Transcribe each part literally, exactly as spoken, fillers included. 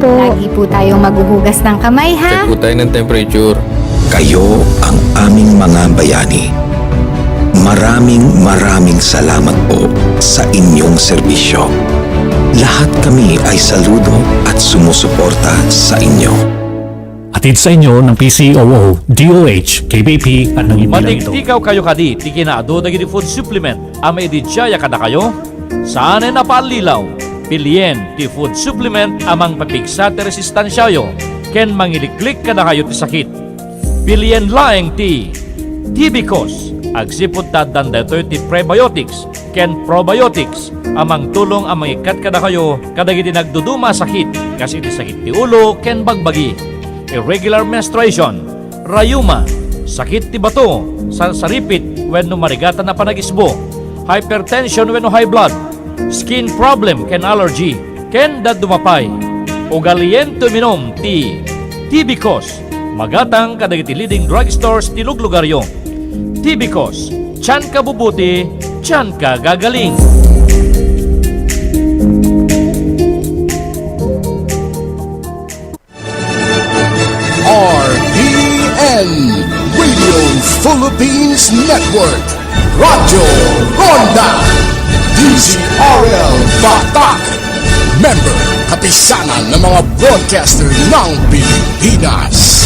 po. Lagi po tayong maghuhugas ng kamay, ha? Check po tayo ng temperature. Kayo ang aming mga bayani. Maraming, maraming salamat po sa inyong serbisyo. Lahat kami ay saludo at sumusuporta sa inyo. Hatid sa inyo ng P C O O, D O H, K B P at ng Matigtikaw kayo kadi ti kinaadu dagiti food supplement a maididiaya kadakayo? Saanen a paallilaw, pilien ti food supplement a mangpapigsa ti resistansiayo ken mangiliklik kadakayo ti sakit. Pilien laeng ti Tibicos. Agsipud ta addan daytoy ti prebiotics ken probiotics a mangtulong a mangikkat kadakayo kadagiti nagduduma a sakit, kas iti sakit ti ulo ken bagbagi, irregular menstruation, rayuma, sakit ti bato, sarsaripit wenno marigatan a panagisbo, hypertension wenno high blood, skin problem ken allergy, ken dadduma pay. Ugalien ti uminum ti Tibicos. Magatang kadagiti leading drugstores ti luglugaryo. Tibicos, dianka bubuti, dianka gagaling. R P N, Radio Philippines Network, Radyo Ronda, D Z R L Batak, member, kapisanan ng mga broadcaster ng Pilipinas.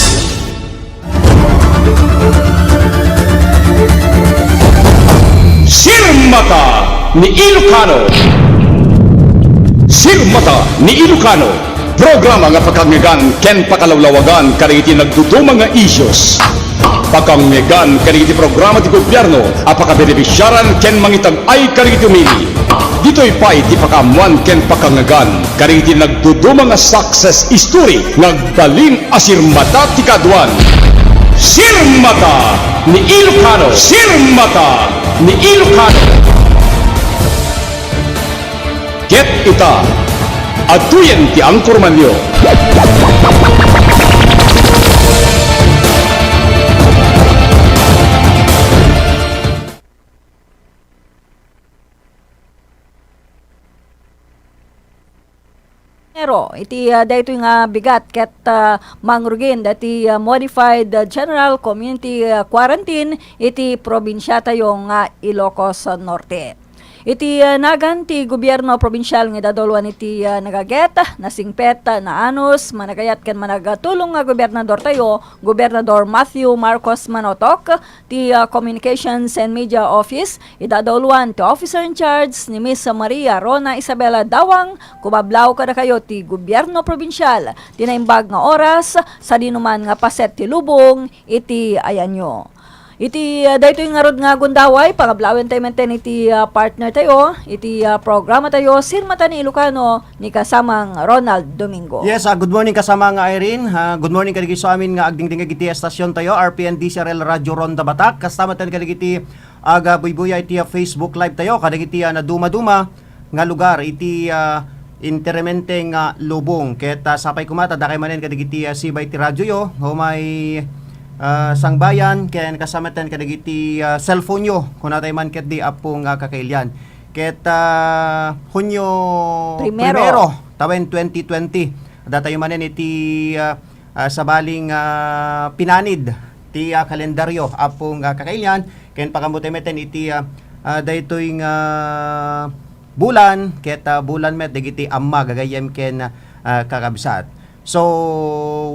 Sirmata ni Ilocano. Sirmata ni Ilocano. Programa nga pakangngeggan ken pakalawlawagan kadagiti nagduduma nga issues. Pakangngeggan kadagiti programa ti gobierno a pakabenefisiaran ken mangitag-ay kadagiti umili. Ditoy pay ti pakaammoan ken pakangngeggan kadagiti nagduduma nga success story nga agbalin a sirmata ti kaaduan. Sirmata ni Ilocano! Sirmata ni Ilocano! Ket ita, adtoyen ti Anchorman-yo. Pero iti, ah, daytoy nga bigat ket, ah, mangrugin dati, ah, modified, ah, general community, ah, quarantine iti probinsiatayo nga Ilocos Norte. Iti, ah, nagan ti gobierno probinsial nga idadauluan iti, ah, nagaget, nasingpet, ah, naanus, managayat ken managatulong nga gobernadortayo, Gobernador Matthew Marcos Manotok, ti, ah, Communications and Media Office, idadauluan ti Officer in Charge ni Miss Maria Rona Isabela Dawang, kumablaw kadakayo ti gobierno probinsial ti naimbag nga oras, sadino man nga paset ti lubong iti ayanyo. Iti, ah, daytoy ngarud nga gundaway, pangablawen tayo menten iti, ah, partner tayo, iti, ah, programa tayo, Sirmata ni Ilocano, ni kasamang Ronald Domingo. Yes, ah, good morning, kasamang Irene. Ah, good morning kadagiti amin nga agdingdingeg iti estasion tayo, R P N D C R L Radio Ronda Batak. Kasta meten kadagiti aga buybuya iti, ah, Facebook Live tayo, kadagiti, ah, nadumaduma nga lugar iti, ah, enteramente nga lubong. Ket, ah, sapay koma ta dakay manen kadagiti, ah, sibay ti radioyo, umay, ah, sangbayan, ken kasta meten kadagiti, ah, cellphoneo, kunatay man ketdi, Apong, ah, kakailian. Ket, ah, Hunyo Primero. Primero, tawen twenty twenty. Adda tayo manen iti, ah, ah, sabaling, ah, pinanid ti, ah, kalendaryo, Apong, ah, kakailian, ken pakaammo tayo meten iti, ah, ah, daytoy nga bulan, ket, ah, bulan met dagiti amma, gagayyem ken, ah, kakabsat. So,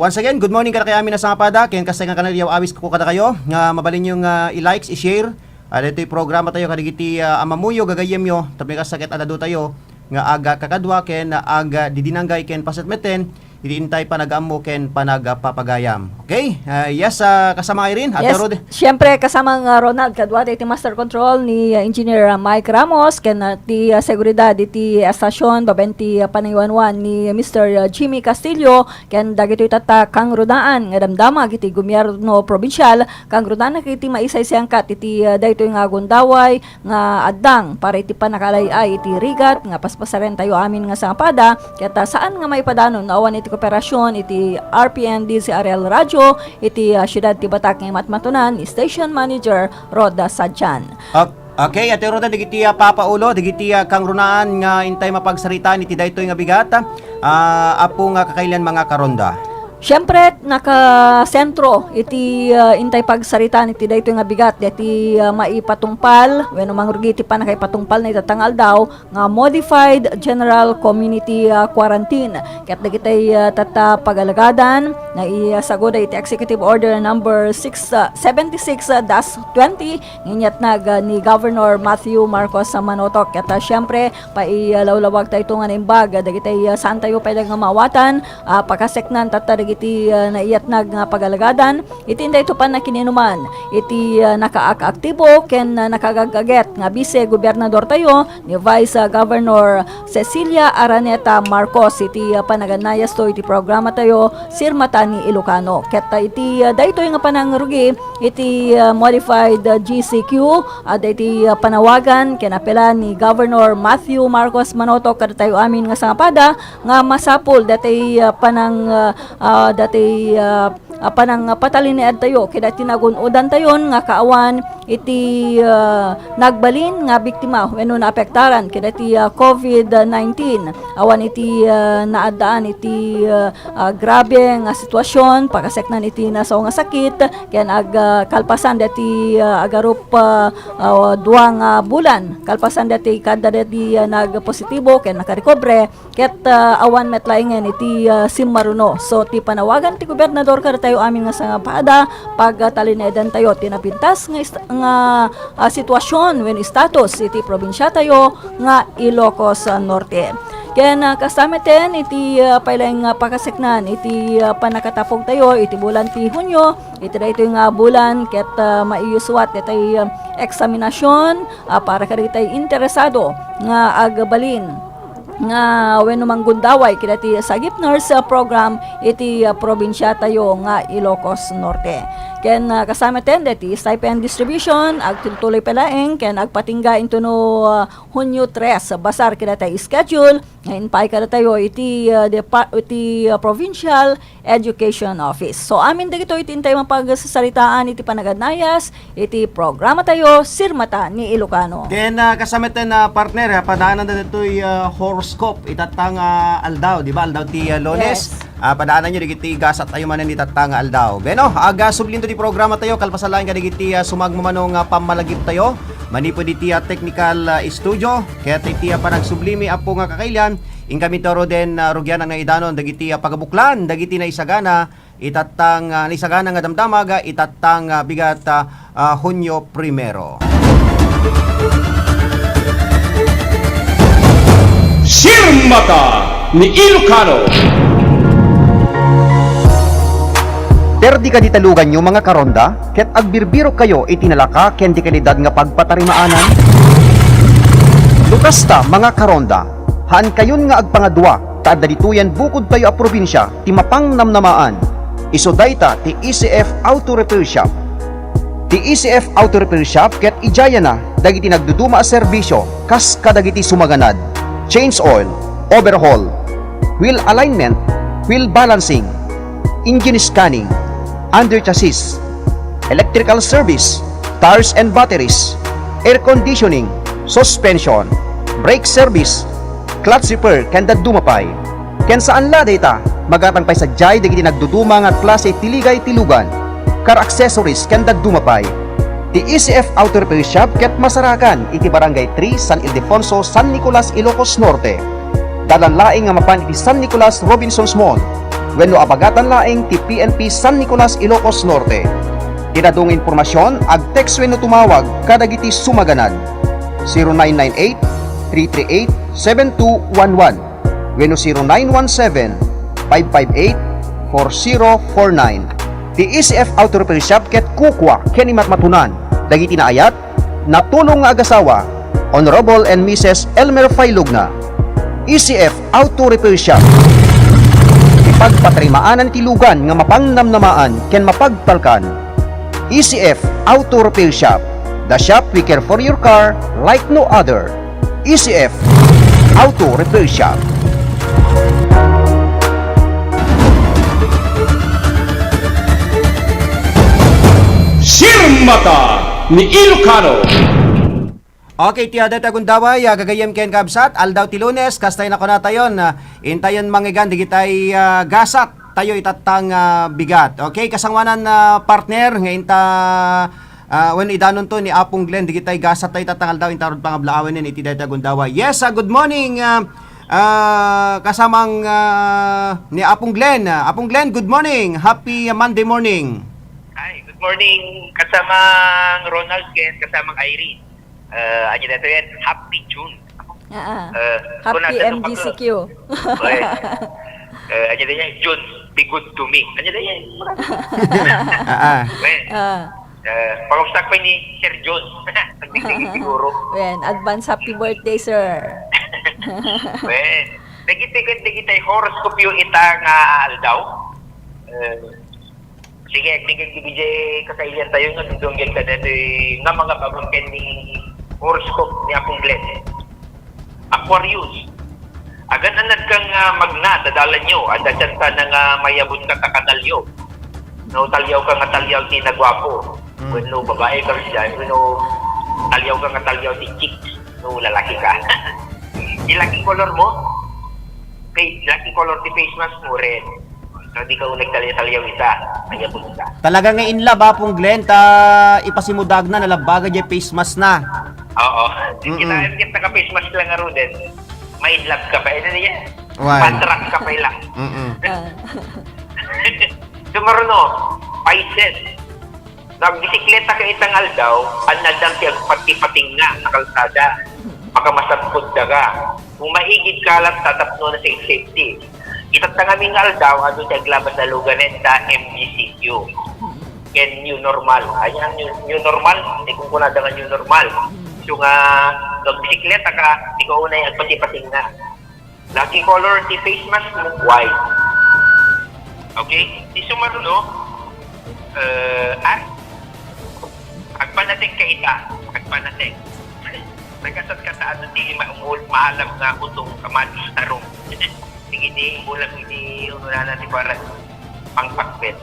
once again, good morning kadakayo amin a sangapada, ken kasta nga kanaliyaw awis ko kadakayo, nga mabalinyo nga i-likes, i-share, ah, daytoy programa tayo kadagiti, ah, amamuyo, gagayyemyo, tapno kasta ket adda tayo nga agkakadua ken agdidinanggay ken paset meten, iti intay panagaammo ken panagpapagayam. Okay? Ah, yes, ah, kasama Irene, Ate Yes, Rod. Siyempre, kasama nga Ronald, kadua iti master control ni, ah, Engineer, ah, Mike Ramos, ken, ah, ti, ah, seguridad iti, ah, estasion, babaen ti, ah, panaywanwan ni Mister, ah, Jimmy Castillo, ken dagitoy tatta kangrunaan nga damdama iti gobierno probinsial, kangrunaan iti maisaysayan ket iti, ah, daytoy nga gundaway nga addang para iti pannakaylay-ay iti rigat nga paspasaren tayo amin nga sangapada, ket, ah, saan nga maipadanon no awan iti kooperasyon iti R P N D C R L Radio iti, ah, siudad ti Batak nga imatmatunan ni Station Manager Rhoda Sadjan. Ak- Okay, Ate Roda, dagiti, ah, papaulo, dagiti, ah, kangrunaan nga intay mapagsaritaan iti daytoy nga bigat, ah, Apo nga kakailian, mga karonda. Siyempre, nakasentro iti, ah, intay pagsaritaan iti daytoy nga bigat, daytoy, ah, maipatungpal, wenno mangrugi iti pannakaipatungpal na itatta nga aldaw, nga Modified General Community, ah, Quarantine. Ket dagiti, ah, tatta pagalagadan, naisaguda iti Executive Order number six, ah, seventy-six dash twenty, nga inyatnag, ah, ni Governor Matthew Marcos Manotoc. Ket, ah, siyempre, pailawlawagtayo nga naimbag, ah, dagiti, ah, saantayo pay nga maawatan, ah, pakaseknan tatta dagiti, ah, naiyatnag nga pagalagadan. Iti daytoy pannakininuman, iti, ah, nakaak-aktibo ken, ah, nakagagaget nga bise gobernadortayo, ni Vice, ah, Governor Cecilia Araneta Marcos iti, ah, panagannayasto iti programatayo, Sirmata ni Ilocano. Ket, ah, iti, ah, daytoy nga panangrugi iti, ah, modified, ah, G C Q, ah, daytoy, ah, panawagan ken apelan ni Governor Matthew Marcos Manotoc kadatayo amin nga sangapada nga masapul daytoy, ah, panang, ah, ah, daytoy, ah, ah, panangpatalineadtayo kadagiti nagun-odantayon nga kaawan iti, ah, nagbalin nga biktima wenno naapektaran kadagiti, ah, covid nineteen. Awan iti, ah, naaddaan iti, ah, ah, grabe nga sitwasyon, pakaseknan iti nasao nga sakit, ken ag-, ah, kalpasan dagiti, ah, agarup, ah, ah, dua nga bulan, kalpasan dagiti kada dagiti, ah, nagpositibo ken nakarekobre, ket, ah, awan met laengen iti, ah, simmaruno. So, ti panawagan ti gobernador kadatayo amin nga sangapada, pagtalinaedantayo ti napintas nga ist-, nga, ah, sitwasyon wenno status iti probinsiatayo nga Ilocos, ah, Norte. Ken, ah, kasta metten iti, ah, paylaeng nga pakaseknan iti, ah, pannakatapogtayo iti bulan ti Hunio, iti daytoy nga bulan ket, ah, maiyusuat daytoy, ah, eksaminasion, ah, para kadagiti interesado nga agbalin nga wenno manggundaway kadagiti SAGIP nurse, ah, program iti, ah, probinsiatayo nga Ilocos Norte. Ken, ah, kasta metten daytoy stipend distribution, agtultuloy pay laeng ken agpatingga intono, ah, Hunio tres, basar kadagiti schedule nga impay kadatayo iti, ah, depa-, iti, ah, Provincial Education Office. So, amin dagitoy ti intay mapagsasaritaan iti panaganayas iti programatayo, Sirmata ni Ilocano. Ken, ah, kasta metten, ah, partner, ah, padaanan dagitoy, ah, horoscope itatta nga aldaw, di ba? Aldaw ti, ah, Lunes. Yes. Ah, padaananyo dagiti gasat tayo manen itatta nga aldaw. Bueno, aga sublinto ti programatayo, kalpasan laeng kadagiti, ah, sumagmamano nga pammalagiptayo. Manipud iti, ah, technical, ah, studio, ket iti, ah, panagsublimi, Apo nga kakailian, inkami ti ruden, ah, rugian nga idanon dagiti, ah, pagabuklan dagiti naisagana itatta nga, ah, naisagana nga damdamag, ah, itatta nga, ah, bigat, ah, ah, Hunio primero. Sirmata ni Ilocano. Perdi kadi ti luganyo, mga karonda, ket agbirbirokkayo iti nalaka ken di kalidad nga pagpatarimaanan? No kasta, mga karonda, haankayon nga agpangadua ta adda ditoyen bukodtayo a probinsia ti mapangnamnamaan. Isu dayta ti E C F Auto Repair Shop. Ti E C F Auto Repair Shop ket idiayna dagiti nagduduma a serbisio kas kadagiti sumaganad: change oil, overhaul, wheel alignment, wheel balancing, engine scanning, under chassis, electrical service, tires and batteries, air conditioning, suspension, brake service, clutch repair, ken dadduma pay. Ken saan la dayta, magatang pay sadiay dagiti nagduduma nga klase ti ligay ti lugan, car accessories, ken dadduma pay. Ti E C F Auto Repair Shop ket masarakan iti Barangay three, San Ildefonso, San Nicolas, Ilocos Norte. Dalan laeng nga mapan iti San Nicolas Robinsons Mall wenno abagatan laeng ti P N P San Nicolas, Ilocos Norte. Ti dadduma nga impormasion, ag-text wenno tumawag kadagiti sumaganad: zero nine nine eight, three three eight, seven two one one wenno zero nine one seven, five five eight, four zero four nine. Ti E C F Auto Repair Shop ket kukua ken imatmatunan dagiti naayat, natulong nga agasawa, Honorable and Missus Elmer Failugna. E C F Auto Repair Shop. Ipagpatarimaanan ti lugan nga mapangnamnamaan ken mapagtalkan. E C F Auto Repair Shop, the shop we care for your car like no other. E C F Auto Repair Shop. Sirmata ni Ilocano. Okay, ti adda ti agundaway, ah, gagayyem ken kabsat, aldaw ti Lunes, kastay nakunatayon, ah, intayon mangngeg-an digitay, ah, gasat tayo itattang, ah, bigat. Okay, kasangoanan, ah, partner, nga inta, ah, wen idanonto ni Apong Glenn digitay gasat tayo itattang aldaw, inta rod pangablaawen iti dayta agundaway. Yes, ah, good morning, ah, ah, kasamang, ah, ni Apong Glenn. Ah, Apong Glenn, good morning. Happy Monday morning. Hi, good morning, kasamang Ronald ken kasamang Irene. Eh, anya daytoy, Happy June. Ah, ah. Eh, Happy kunada no M G C Q. Pag-, eh, eh, anya daytoy, June, be good to me. Anya daytoy? Ah, ah. Wen, ah, eh, pangustak pa ni Sir June. Nagdikdik siguro. Wen, advance happy birthday, sir. Wen, dagiti ket dagiti horoscopio ita nga aldaw. Eh, Sige, agdingding ti B J, kakailian tayo nga dudunggen ka dati nga mga babang ken ni horoscope ni Apong Glenn. Aquarius. Agan-anad ka nga magna, dadalan yo, adda chance na nga mayabut ka ta kanal yo. No, talyaw ka nga talyaw ti nagwapo. Mm. Wenno babae ka siya, wenno talyaw ka nga talyaw ti chick. No, lalaki ka. Ti lucky color mo? Face, lucky color ti face mask mo, red. No, di ka unay talyaw-talyaw ita. Mayabut ka. Talaga nga in love, Apong Glenn, ta ipasimudagna, nalabbaga diay face mask na. Oo. Mm-mm. Kita, kita ka face mask lang nga, Ruden. Ma-in love ka pa, ito niya. Why? Patrak ka pa ila. Mm-mm. Ah. Sumaruno, Pisces. Nagbisikleta ka itang aldaw, annadam ti agpatipatingna a kalsada. Makamasapud daga. Kung maigid ka latta tapno na safe safety. Itatta ngamin nga aldaw, adu ti aglabas a luganen ta M G C Q. Ken new normal. Anya new, new normal? Ti kunkunada nga new normal. So nga, nagbisikleta ka, di ka unay agpatipatingna. Lucky color ti face mask mo, white. Okay? Ti sumaruno, eh, ah, agpanateng ka ita. Agpanateng. Nagasat ka ta ano ti ma-, maalam nga utong kamatis tarong. Sige, ti ulam iti ununana ti parang pangpakbet.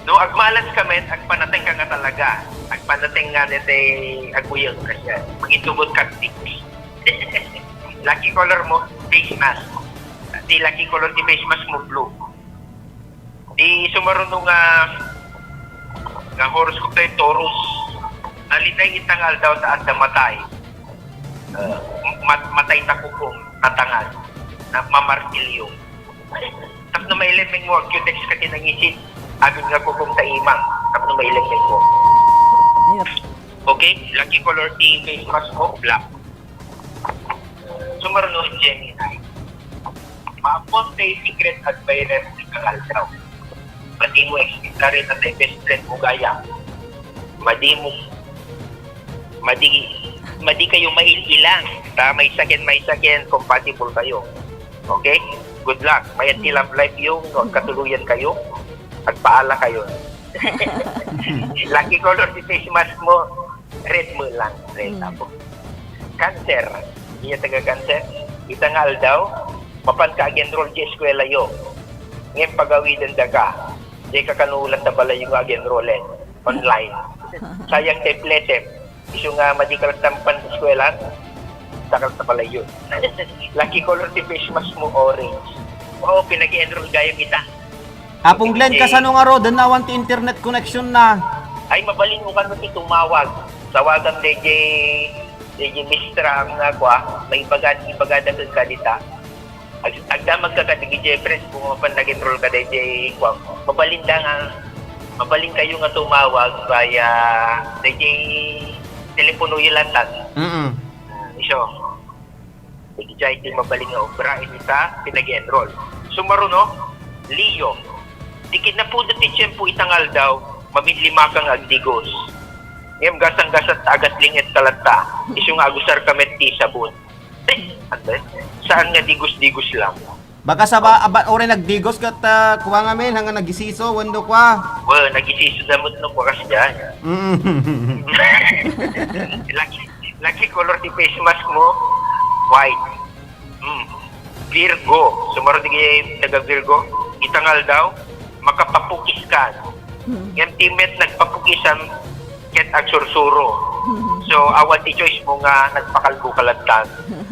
No, agmalas ka met, agpanateng ka nga talaga. Agpanateng nga dete aguyeng ka siya. Mangitubot ka tips. Lucky color mo, face mask. Ti lucky color ti face mask mo, blue. Ti sumaruno nga, nga horoscope tayo, Taurus. Naliday itang aldaw ta adda matay. Uh, mat-, matay ta kukum, tatangan, na mamartilyo. Tapno mailemmeng mo, agyo text ka ti nangisit. Amin nga kukum ta imang. Tapno mailemmeng mo. Yep. Okay? Lucky color ti face mask mo, black. Sumaruno, Gemini. Maapon tay secret admirer ti kangaldaw. Madi mo expectaren a tay best friend mo gayam. Madi mo, madi, madi kayo mail-ilang. Ta maysa ken maysa ken compatible kayo. Okay? Good luck. Mayat ti love life yo, no, agkatuloyan kayo. Agpaala kayo. Lucky color ti face mask mo, red mo lang. Red, mm, apo. Cancer. Iya taga Cancer. Ita nga aldaw, mapan ka ag-enroll di eskwela yo. Ngem pagawiden da ka. Di ka kanulat ta balay yo nga ag-enrollen. Online. Sayang ti plesem. Isu nga madi ka lang tampan eskwela. Sakal ta balay yo. Lucky color ti face mask mo, orange. Oo, pinag-enroll gayam ita. Apong Glenn, eh, kasano nga ro? Danawan ti internet connection na. Ay, mabalin mo kano ti tumawag. Tawagam D J, D J Mistra ang nga kwa, may ibaga, ibaga da ka dita. Ag-, agdamag ka ka, D J Jeffrey, kung mapan nag-enroll ka, D J kwa. Mabalin da nga, mabalin kayo nga tumawag via D J telepono yun lang tan. Mm-mm. Ah, iso. Idiay ti mabalin nga obra, iti ta, ti nag-enroll. Sumaruno, Leo, ti kinapudot ti tiempo ita nga aldaw, mamidlima ka nga agdigos. Ngem gasang-gasat ta agaslinget ka latta, isu nga agusar ka met ti sabon. Ante, saan nga digos-digos lang. Baka sa ba, aba, oray nagdigos ket, ah, kua ngamin, hanggang nagisiso, wenno kua. Well, nagisiso damot no, kua kasi dyan. Mm. Lagi, Lucky color ti face mask mo, white. Hmm. Virgo. Sumaro ti taga Virgo. Ita nga aldaw, makapapukis ka. Hmm. Ngem ti met nagpapukisam ket agsursuro. Hmm. So, awan ti choice mo nga nagpakalbo ka lattan.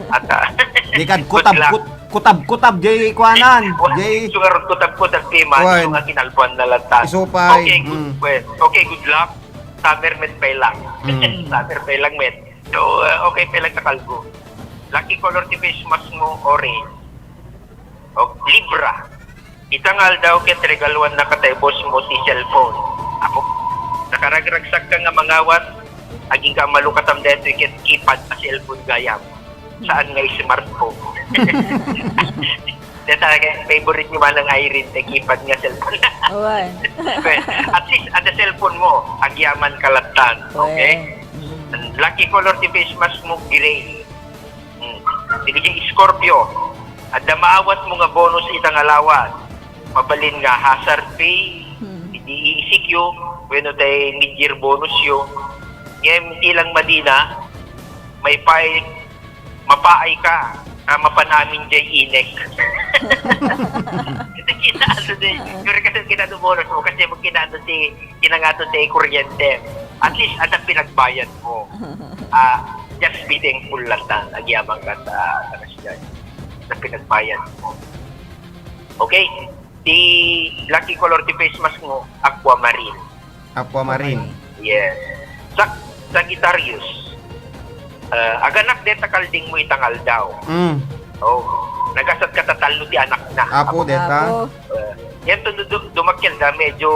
At, ah, Di kad good kutab, luck. kut-, kutab-kutab, jay kuanan, Wa-, jay so, nga ron kutab-kutab ti man, Wan. so nga kinalbuan na lattan. Isupay, Okay, good, mm. well, okay, good luck. Summer met pay lang. Mm. Summer pay lang met. So, uh, okay pay lang kakalbo. Lucky color ti face mask mo, orange. O, Libra. Ita nga aldaw ket regaluan na ka tay boss mo ti cellphone. Apo, nakaragragsakka nga mangawat, agingga a malukatam daytoy ket keypad a cellphone gayam. Saan nga smartphone? Deta, favorite ni Manang Irene, tay keypad nga cellphone. Awan. At least, ada cellphone mo, agyaman ka lattan. Okay? Well, mm. Lucky color ti face mask mo, gray. Hmm. Dagiti Scorpio, adda maawatmo nga bonus ita nga lawas. Mabalin nga hazard pay, Hmm. iti E C Q, wenno tay mid-year bonus yo. Ngem ti lang madina, maipaay, mapaay ka, a mapan amin jay inek. Iti kita, ano, di, Oo. Pero kasi kita do bonus mo, kasi mo kita do ti kinangato ti kuryente. At least, adda pinagbayad mo. Ah, just be thankful lang ta, agyaman ka ta, ta kasdiay. Adda pinagbayad mo. Okay? Ti lucky color ti face mask mo, aquamarine. Aquamarine. Yes. Sa-, Sagittarius. Ah, aganak deta kalding mo itang aldaw. Mm. Oh, nagasat ka tatallo ti anak na. Apo, Apo. deta. Apo. Eh, yan to, du-, du-, dumakkel da, medyo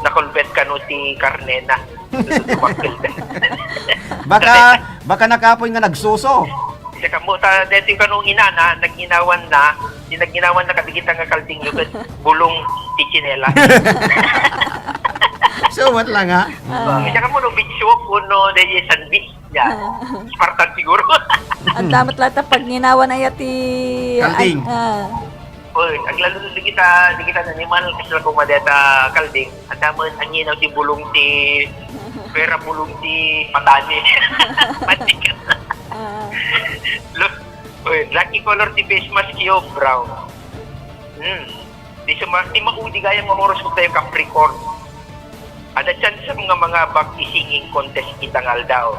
nakulbet kano ti karne na. Du-, du-, dumakkel da. Baka, baka nakapoy nga nagsuso. Siya kamo, ta, deti kano inana, naginawan na, di naginawan na kadigita nga kalding yun, bulong ti tsinela. So, what lang, ha? Ah. Siya kamo, no, beach walk, no, dahil sandwich, yan. Ah. Spartan siguro. Ang damat lata pag nginawan ay ati, Kalding. Ag-, ah. Oy, aglalo na di kita, di kita animal, kasi lang kumadeta kalding. Ang damo, ang nginaw ti bulong ti, pera bulong ti patani. Matik. Ah. Lo-, oy, lucky color ti face mask yo, brown. Hmm. Di suma-, ti maudi gayam nga oras ko tayo Capricorn. Ada chance nga mga bag ti singing contest kita nga aldaw.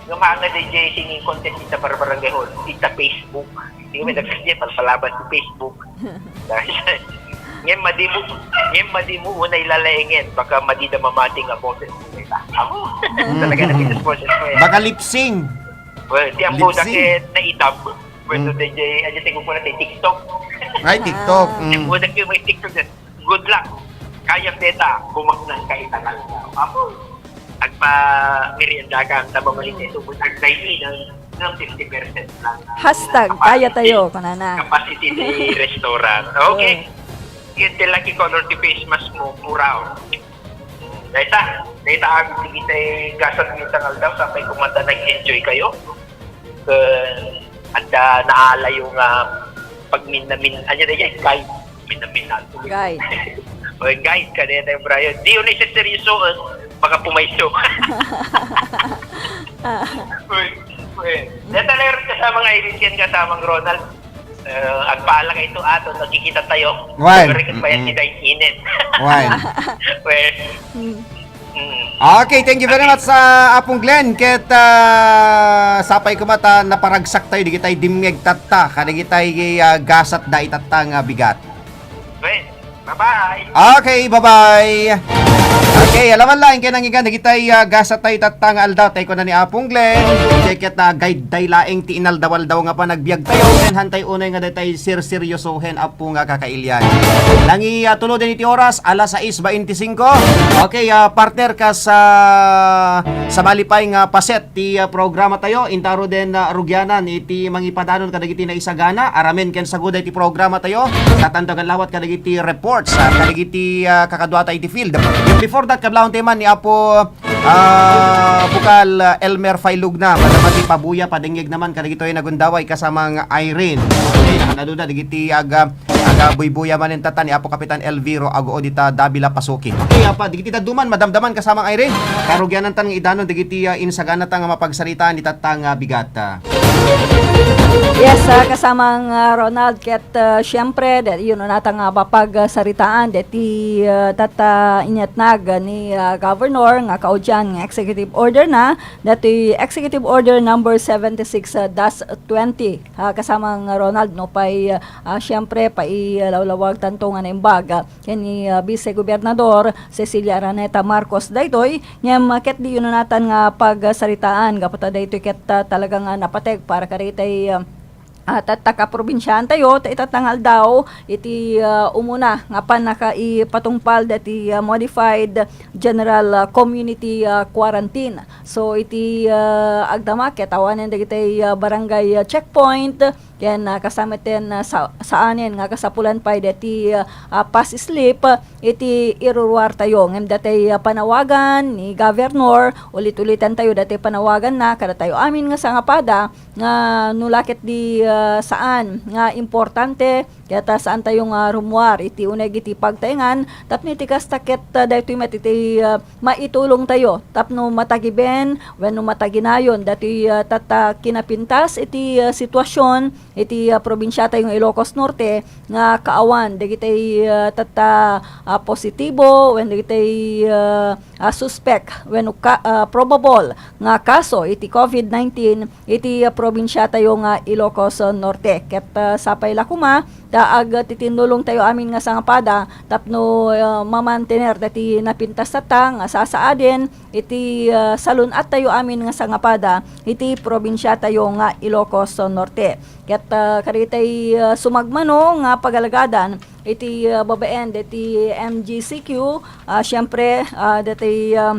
Nga maangad ay jay singing contest ita barbarangay hall, ita Facebook. Di kami nagkasya, palpalaban ti Facebook. Ngem madi mo, ngem madi mo unay lalaengen, baka madi da mamati nga boses mo, di ba? Amo. Mm. Talaga na boses mo, eh. Baka lip sync. Well, ti ampo Lip sync. Dakit na itab. Well, Mm. so, D J, aja ti kukuha ti TikTok. Ay, TikTok. Ah. Mm. Ti ampo dakit may TikTok dyan. Good luck. Kayam deta, bumaknang ka ita nga aldaw. Amo. Agpa-merienda ka, ang taba malit ito, but ang dine-in, ang, ang fifty percent lang. Hashtag, Capacity, kaya tayo, kunana. Capacity ni restaurant. Okay. Oo. Yun, ti lucky color ti face mask mo, puraw. Dayta, dayta, ang sige tayo, gasat mo itang aldaw, sapay kung mata nag-enjoy kayo. Ken, adda naalayo nga pagminamin, ano na yan, guide. Minaminato. Guide. O, guide ka na yan, Brian. Di yun ay seryoso, eh. Baka pumayso. Ah. Uy, uy. Dahil talaga rin kasama nga, Irene, yan kasamang Ronald. Eh, agpaala kayo ito, ato, nagkikita tayo. Why? Pero ikit pa yan Mm-mm. si Dine In. Why? Well, Mm. Mm. Okay, thank you very much sa Apong Glenn. Ket, ah, sapay ko mata naparagsak tayo, digitay dimngeg tatta, kadigitay, ah, gasat da itatta nga bigat. Great. Bye-bye. Okay, bye-bye. Okay, alaman lang, kaya nangigan, digitay, ah, gasat tayo tatta nga aldaw, tayo ko na ni Apong Glenn. Ket, ah, guide tayo laeng ti inaldaw-aldaw nga panagbiag tayo, ken hantay unay nga datay sir seryosohen, Apo nga kakailian. Nangi, ah, tulo din iti oras, alas sais bainti singko. Okay, ah, partner, kas, ah, sabali pay nga paset ti, ah, programa tayo, intaro den, ah, rugianan iti mangipadanon kadagiti naisagana, aramen ken saguda iti programa tayo, katanto agallawat kadagiti reports, ah, kadagiti, ah, kakadua tayo iti field. Before that, kablawon tayo man ni Apo Ah, Bukal, ah, Elmer Failugna, madama ti pabuya, padengngeg naman kadagitoy nagundaway kasamang Irene. Okay, nakaduda, digiti aga, Agabuybuya manen tatta ni Apo Kapitan Elviro Aguo dita Davila, Pasuki. Okay, apa, digiti dadduma, madamdaman kasamang Irene. Karugianantan nga idanon digiti, ah, insaganata nga mapagsaritaan ditatta nga bigat. Yes, ah, kasamang, ah, Ronald, ket, ah, siyempre, da-, yun, nata nga mapagsaritaan, deti, ah, tatta inyatnag ni, ah, Governor nga kaudian nga executive order na, dati Executive Order number seventy-six dash twenty. Ah, kasamang Ronald, no, pay, ah, siyempre, pailawlawag tanto nga naimbag, ah, ken ni, ah, Vice Gobernador Cecilia Araneta Marcos daytoy, ngem, ah, ket di yun natan nga pagsaritaan, gapu ta daytoy ket, ah, talaga nga napateg para kadaytay, ah, ah, tatta kaprobinsiaan tayo, ta itatta nga aldaw, iti, ah, umuna nga pannakaipatungpal dati, ah, modified general, ah, community, ah, quarantine. So, iti, ah, agdama ket awanen dagiti, ah, barangay, ah, checkpoint, ken, ah, kasamiten, ah, sa-, saanen nga kasapulan pay deti, ah, ah, pass slip, ah, iti iruruar tayo. Ngem dati, ah, panawagan ni Governor, ulit-ulitan tayo dati panawagan na kadatayo amin nga sangapada, nga no la ket di, ah, saan nga importante, ket, ah, saan tayo nga rummuar iti uneg iti pagtaengan, tapno iti kasta ket, ah, daytoy met iti, ah, maitulong tayo tapno matagiben wenno mataginayon datoy, ah, tatta kinapintas iti, ah, sitwasyon iti, ah, probinsia tayo nga Ilocos Norte nga kaawan dagiti, ah, tatta, ah, positibo wenno dagiti, ah, ah, suspek wenno ka-, ah, probable nga kaso iti covid nineteen iti, ah, probinsia tayo nga Ilocos Norte. Ket, ah, sapay la koma ta agtitinnulong tayo amin nga sangapada tapno, ah, mamantener dati napintas tatta nga sasaaden iti, ah, salun-at tayo amin nga sangapada iti probinsia tayo nga Ilocos Norte. Ket, ah, kadagitay, ah, sumagmano nga pagalagadan iti, ah, babaen dati M G C Q, ah, siyempre, ah, dati, ah,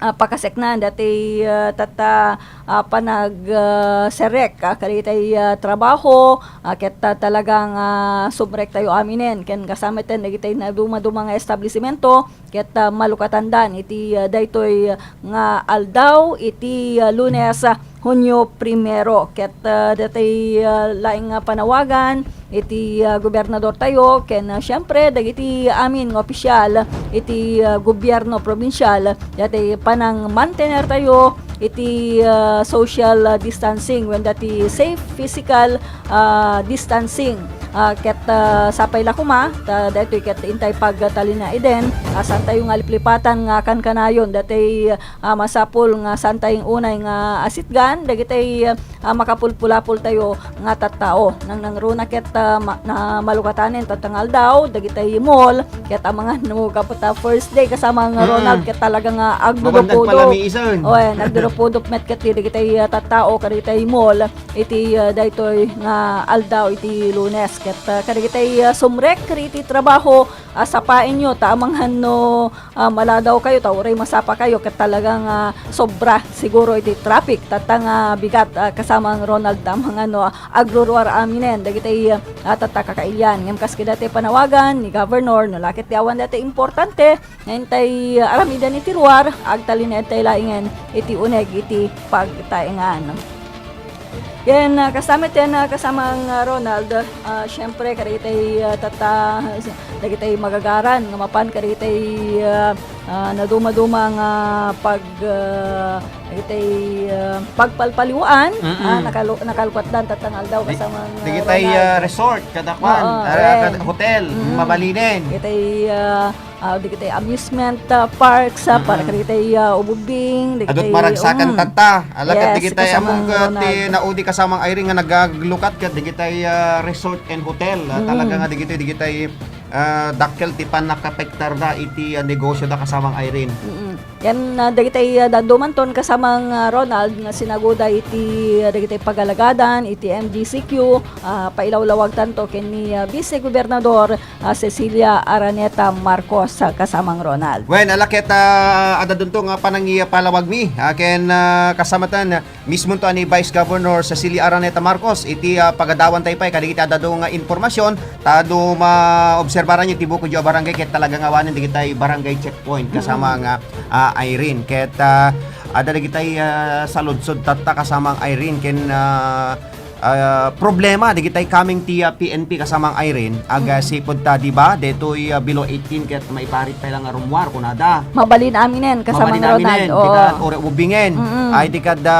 ah, pakaseknan dati, ah, tatta, ah, panag, ah, serrek, ah, kadagitay, ah, trabaho, ah, ket, ah, talagang, ah, sumrek tayo aminen ken kasamiten dagitay naduma-duma nga establisimento ket, ah, malukatandan iti, ah, daytoy nga aldaw iti, ah, Lunes, ah, Hunyo primero. Ket, ah, dati, ah, laeng nga panawagan iti, ah, gobernador tayo ken, ah, siyempre dagiti amin nga opisyal iti, ah, gobierno probinsial, dati panangmantener tayo iti, ah, social, ah, distancing wenno dati safe physical, ah, distancing. Ah, ket, ah, sapay la koma ta daytoy ket intay pagtalinaeden, ah, saan tayo nga liplipatan nga kankanayon dati, ah, masapul nga saan tayo unay nga asitgan dagiti, ah, makapulpulapol tayo nga tattao. Nangnangruna ket, ah, ma-, na malukatanen tatta nga aldaw dagiti mall ket amangan no gapu ta first day kasamang Mm. Ronald ket talaga nga Mabandad agdudupudo. palamiisen. O, eh, nagdudupudo met ket dagiti, ah, tattao kadagiti mall iti, ah, daytoy nga aldaw iti Lunes ket, ah, kadagiti, ah, sumrek iti trabaho, ah, sapaenyo ta amangan no, ah, maladaw kayo ta uray masapa kayo ket talaga nga sobra siguro iti traffic tatta nga bigat, ah, kasamang Ronald ta amangan no, ah, agruruar aminen dagiti, ah, tatta kakailian. Ngem kas kadati panawagan ni Governor no la ket ti awan dati importante nga intay, ah, aramiden iti ruar, agtalinaedtay laengen iti uneg iti pagtaengan. Ken, ah, kasamiten, ah, kasamang, ah, Ronald, ah, siyempre, kadagitay, ah, tatta-, dagitay magagaran nga mapan kadagitay, ah, ah, naduma-duma nga pag, ah, dagitay, ah, pagpalpaliwaan, Mm-mm. ah, nakalu-, nakalkuatdan tatta nga aldaw Di-, kasamang, ah, dagitay, Ronald. ah, resort, kada kwan, Oo, ah, wen. kada hotel, Mm. mabalinen. Dagitay, ah, ah, dagitay amusement, ah, parks, ah, para Mm-mm. kadagitay, ah, ububing, Adut dagitay, maragsakan mm. tatta. Ala, ket Yes, dagitay kasamang among, ah, ti Ronald. naudi kasamang Irene nga nagaglukat ket dagitay, ah, resort and hotel. Ah, Mm. talaga nga dagitay, dagitay, ah, dakkel ti pannakapektarda iti, ah, negosyoda kasamang Irene. Mm-mm. Yan, ah, dagitay, ah, dadumanton kasamang, ah, Ronald nga sinaguda iti, ah, dagitay pagalagadan iti M G C Q, ah, pailawlawagtanto ken ni, ah, Vice Gobernador, ah, Cecilia Araneta Marcos, ah, kasamang Ronald. Wen, ala ket, ah, adda dunto nga panangipalawagmi, ah, ken, ah, kasamatan, ah, mismonto a ni Vice Governor Cecilia Araneta Marcos iti, ah, pagadawan tayo pay kadagiti adda nga impormasyon, ta adu maobserbaran yo ti bukod yo a barangay ket talaga nga awanen dagitay barangay checkpoint kasama Mm. nga, ah, Irene. Ket, ah, adda dagitay, ah, saludsod tatta kasamang Irene ken, ah, ah, problema dagitay coming ti, ah, P N P kasamang Irene, aga Mm. sipud ta, di ba? Detoy, ah, below eighteen ket maiparit pay lang nga rummuar, kunada. Mabalin aminen, kasamang Mabalin aminen, Ronald. Oo. Di ka ore ubingen. Mm-mm. Ay, di ka da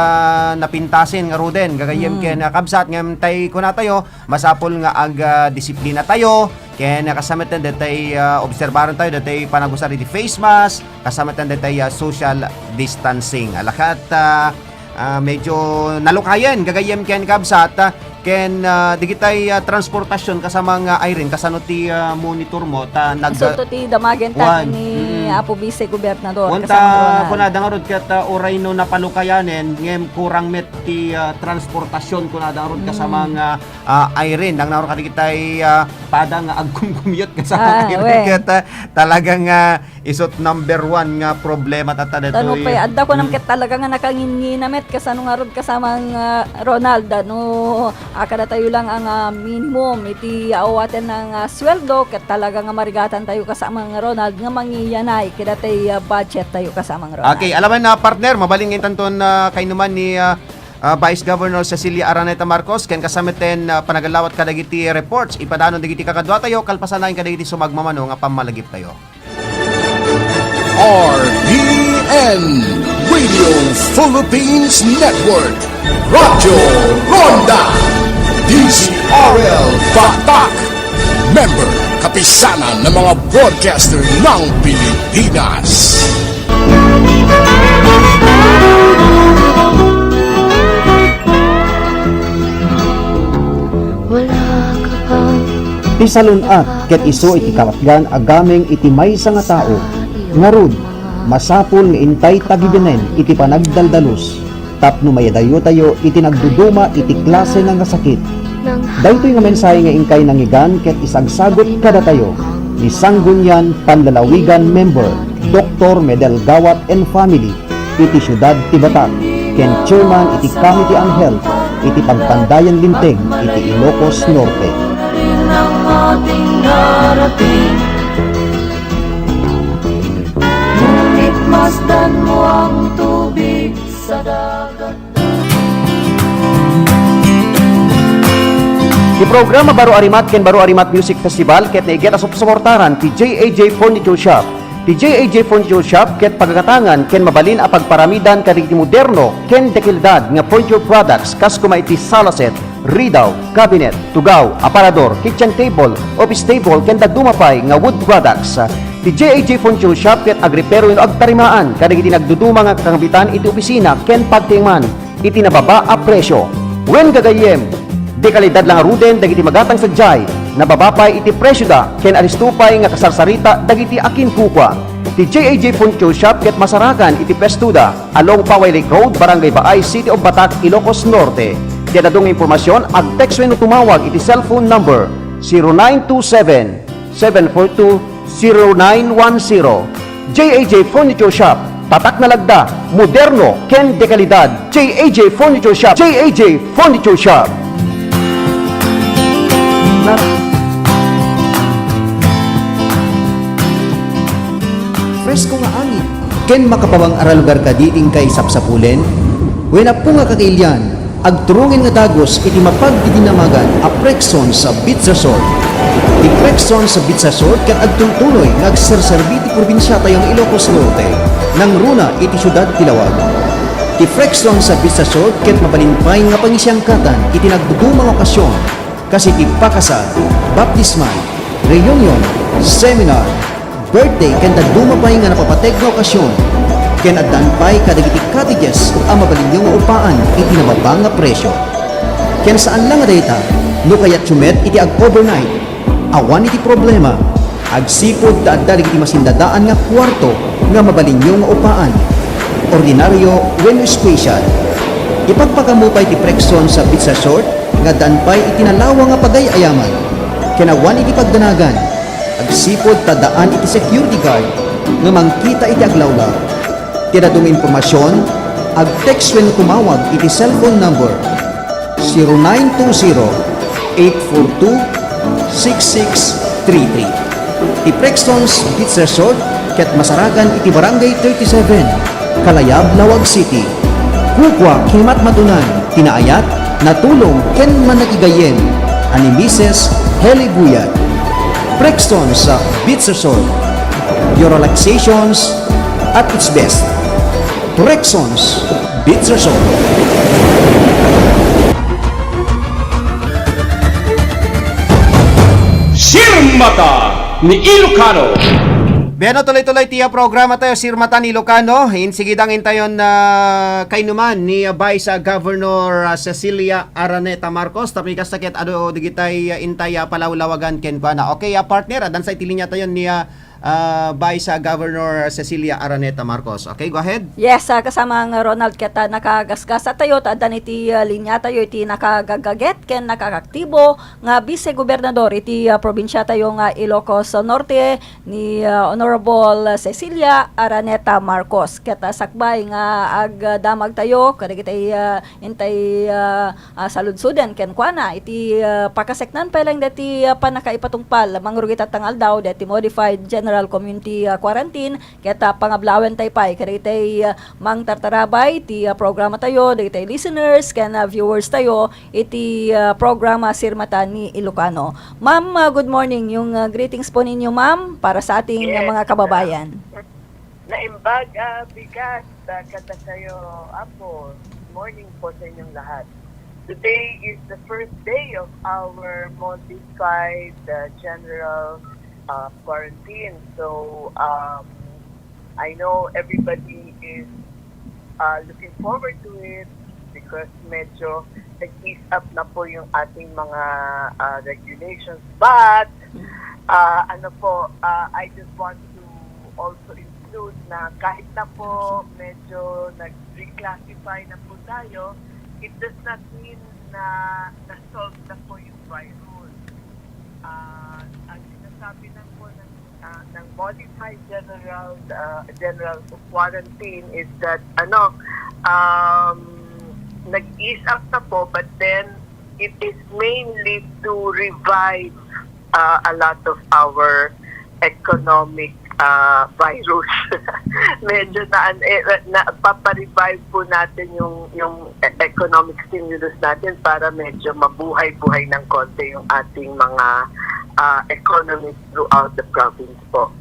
napintasin nga ruden, gagayem Mm. ken, ah, kabsat, ngem tay kunatayo, masapul nga ag, ah, disiplina tayo, ken, ah, kasamatan detay, ah, obserbaran tayo, detay panagusar iti face mask, kasamatan detay, ah, social distancing. Alakat, ah, ah, medyo nalukayen, gagayem ken kabsat, ah, ken, ah, digitay, ah, transportasyon kasamang Irene, kasano ti, ah, monitor mo, ta nag- Isu to ti damagen ta Wan. ni Mm. Apo Vice Gobernador, Wan kasamang ta Ronald. Kunada ngarud ket, ah, uray no napalukayanen, ngem kurang met ti, ah, transportasyon, kunada ngarud Mm. kasamang, ah, ah, Irene, nang ngarud kadigitay, ah, pada nga agkumkumyot kasamang Ah, Irene we. ket, ah, talagang, ah, isut number one nga problema tatta Ta no detoy. pay, adda ko nam Mm. ket talaga nga nakanginnginam met, kasano ngarud kasamang, ah, Ronald, no, ah, kadatayo lang ang, ah, minimum iti awaten nga, ah, sweldo, ket talaga nga marigatan tayo kasamang Ronald nga mangiyanay kadatayo, ah, budget tayo kasamang Ronald. Okay, alaman na partner, mabalin nga intanton, ah, kainuman ni, ah, ah, Vice Governor Cecilia Araneta Marcos, ken kasamatan, ah, panagallawat kadagiti reports, ipadanon dagiti kakadua tayo, kalpasan laeng kadagiti sumagmamano nga pammalagip tayo. R P N, Radio Philippines Network, Radyo Ronda, D Z R L Batak, member, Kapisanan ng mga Broadcaster ng Pilipinas. Wala ka pa Ti salun-at ket isu iti kalatgan a gameng iti maysa nga tao. Ngarud, masapul nga intay tagibenen iti panagdaldalus tapno mayadayotayo iti nagduduma iti klase nga sakit. Daytoy nga mensahe nga inkay nangigan ket isagsagut kadatayo ni Sanggunian Panlalawigan member, Doktor Medel Gawat and family, iti siudad ti Batak, ken chairman iti Committee on Health iti Pagpandayan Linteg iti Ilocos Norte. Ngunit masdan mo ang tubig sa dagat. Ti programa Baro a Rimat ken Baro a Rimat Music Festival ket naiget a supsuportaran ti J A J Furniture Shop. Ti J A J Furniture Shop ket pagagatangan ken mabalin a pagparamidan kadagiti moderno ken dekalidad nga furniture products kas koma iti sala set, ridaw, cabinet, tugaw, aparador, kitchen table, office table, ken dadduma pay nga wood products. Ti J A J Furniture Shop ket agreparo wenno agtarimaan kadagiti nagduduma nga kakambitan iti opisina ken pagtiengan iti nababa a presyo. Wen gagayyem, dekalidad la ngaruden dagiti magatang sadiay, nababa pay iti presioda ken alisto pay nga kasarsarita dagiti akinkukua. Ti J A J Furniture Shop ket masarakan iti pwestoda along Paway Lake Road, Barangay Baay, City of Batak, Ilocos Norte. Ti adu nga impormasion, ag-text wenno tumawag iti cellphone number zero nine two seven, seven four two, zero nine one zero. J A J Furniture Shop, tatak nga lagda, moderno, ken dekalidad. J A J Furniture Shop, J A J Furniture Shop. Fresko nga angin ken makapawang a ralugar kadi ti inkay sapsapulen? Wen, appo nga kakailian, agturongen nga dagus iti mapagdidinamagan a Prexons Beach Resort. Ti Prexons Beach Resort ket agtultuloy nga agserserbi ti probinsiatayo nga Ilocos Norte, nangruna iti siudad ti Laoag. Ti Prexons Beach Resort ket mabalin pay nga pangisiangkatan iti nagduduma nga okasion, kas iti pakasar, baptismal, reunion, seminar, birthday, ken dadduma pay nga napapateg nga okasion. Ken addaan pay kadagiti cottages a mabalinyo nga upaan iti nababa nga presio. Ken saan la nga dayta, no kayatyo met iti ag-overnight, awan iti problema. Agsipud ta adda dagiti masindadaan nga kuarto nga mabalinyo nga upaan, ordinario wenno special. Ipagpakammo pay ti Prexons Beach Resort nga addaan pay iti nalawa nga pagay-ayaman ken awan iti pagdanagan. Agsipud ta addaan iti security guard nga mangkita iti aglawlaw. Ti adu nga impormasion, ag-text wenno tumawag iti cellphone number zero nine two zero, eight four two, six six three three. Ti Prexons Beach Resort ket masarakan iti Barangay thirty-seven, Kalayab, Laoag City. Kukua ken matmatunan ti naayat Natulong ken managigayyem a ni Misis Heli Buyat. Prextons Beach Resort. Your relaxations at its best. Prextons Beach Resort. Sirmata ni Ilocano. Bueno, tuloy-tuloy ti, ah, programa tayo, Sirmata ni Ilocano. Insigidang intayon na kainuman ni, ah, Vice, ah, Governor, ah, Cecilia Araneta Marcos. Tapno kasta ket adu dagitay, ah, intay, ah, palawlawagan kenkuana. Okay, ah, partner, addan sa iti linia tayon ni, ah, ah, Vice, ah, Governor Cecilia Araneta Marcos. Okay, go ahead. Yes, ah, kasamang Ronald, ket, ah, nakagasgas tayo, ta addan iti, ah, linia tayo iti nakagagaget ken nakakaktibo nga Vice Gobernador iti, ah, probinsia tayo nga Ilocos Norte, ni, ah, Honorable Cecilia Araneta Marcos. Ket, ah, sakbay nga agdamag tayo kadagiti, ah, intay, ah, ah, saludsuden kenkuana iti, ah, pakaseknan pay laeng daytoy, ah, pannakaipatungpal mangrugi tatta nga aldaw daytoy modified general community, ah, quarantine ket, ah, pangablawen tayo pay kadagiti, ah, mangtartarabay ti, ah, programa tayo, dagiti listeners ken, ah, viewers tayo iti, ah, programa Sirmata ni Ilocano. Ma'am, ah, good morning. Yung, ah, greetings po ninyo, ma'am, para sa ating, ah, Yes. mga kababayan. Naimbag, ah, bigat, ah, kada kayo, Apo. Good morning po sa inyong lahat. Today is the first day of our modified, uh, general, uh, quarantine. So, um, I know everybody is, uh, looking forward to it because medyo nag-ease up na po yung ating mga, uh, regulations. But, uh, ano po, uh, I just want to also include na kahit na po medyo nag-reclassify na po tayo, it does not mean na na-solve na po yung virus. Ah, ang sinasabi lang po ng, ah, ng modified general, ah, general quarantine is that, ano, um, nag-ease up na po, but then it is mainly to revive, ah, a lot of our economic, ah, virus. Medyo na, eh, na, paparevive po natin yung, yung e-, economic stimulus natin para medyo mabuhay-buhay ng konti yung ating mga, ah, economy throughout the province po.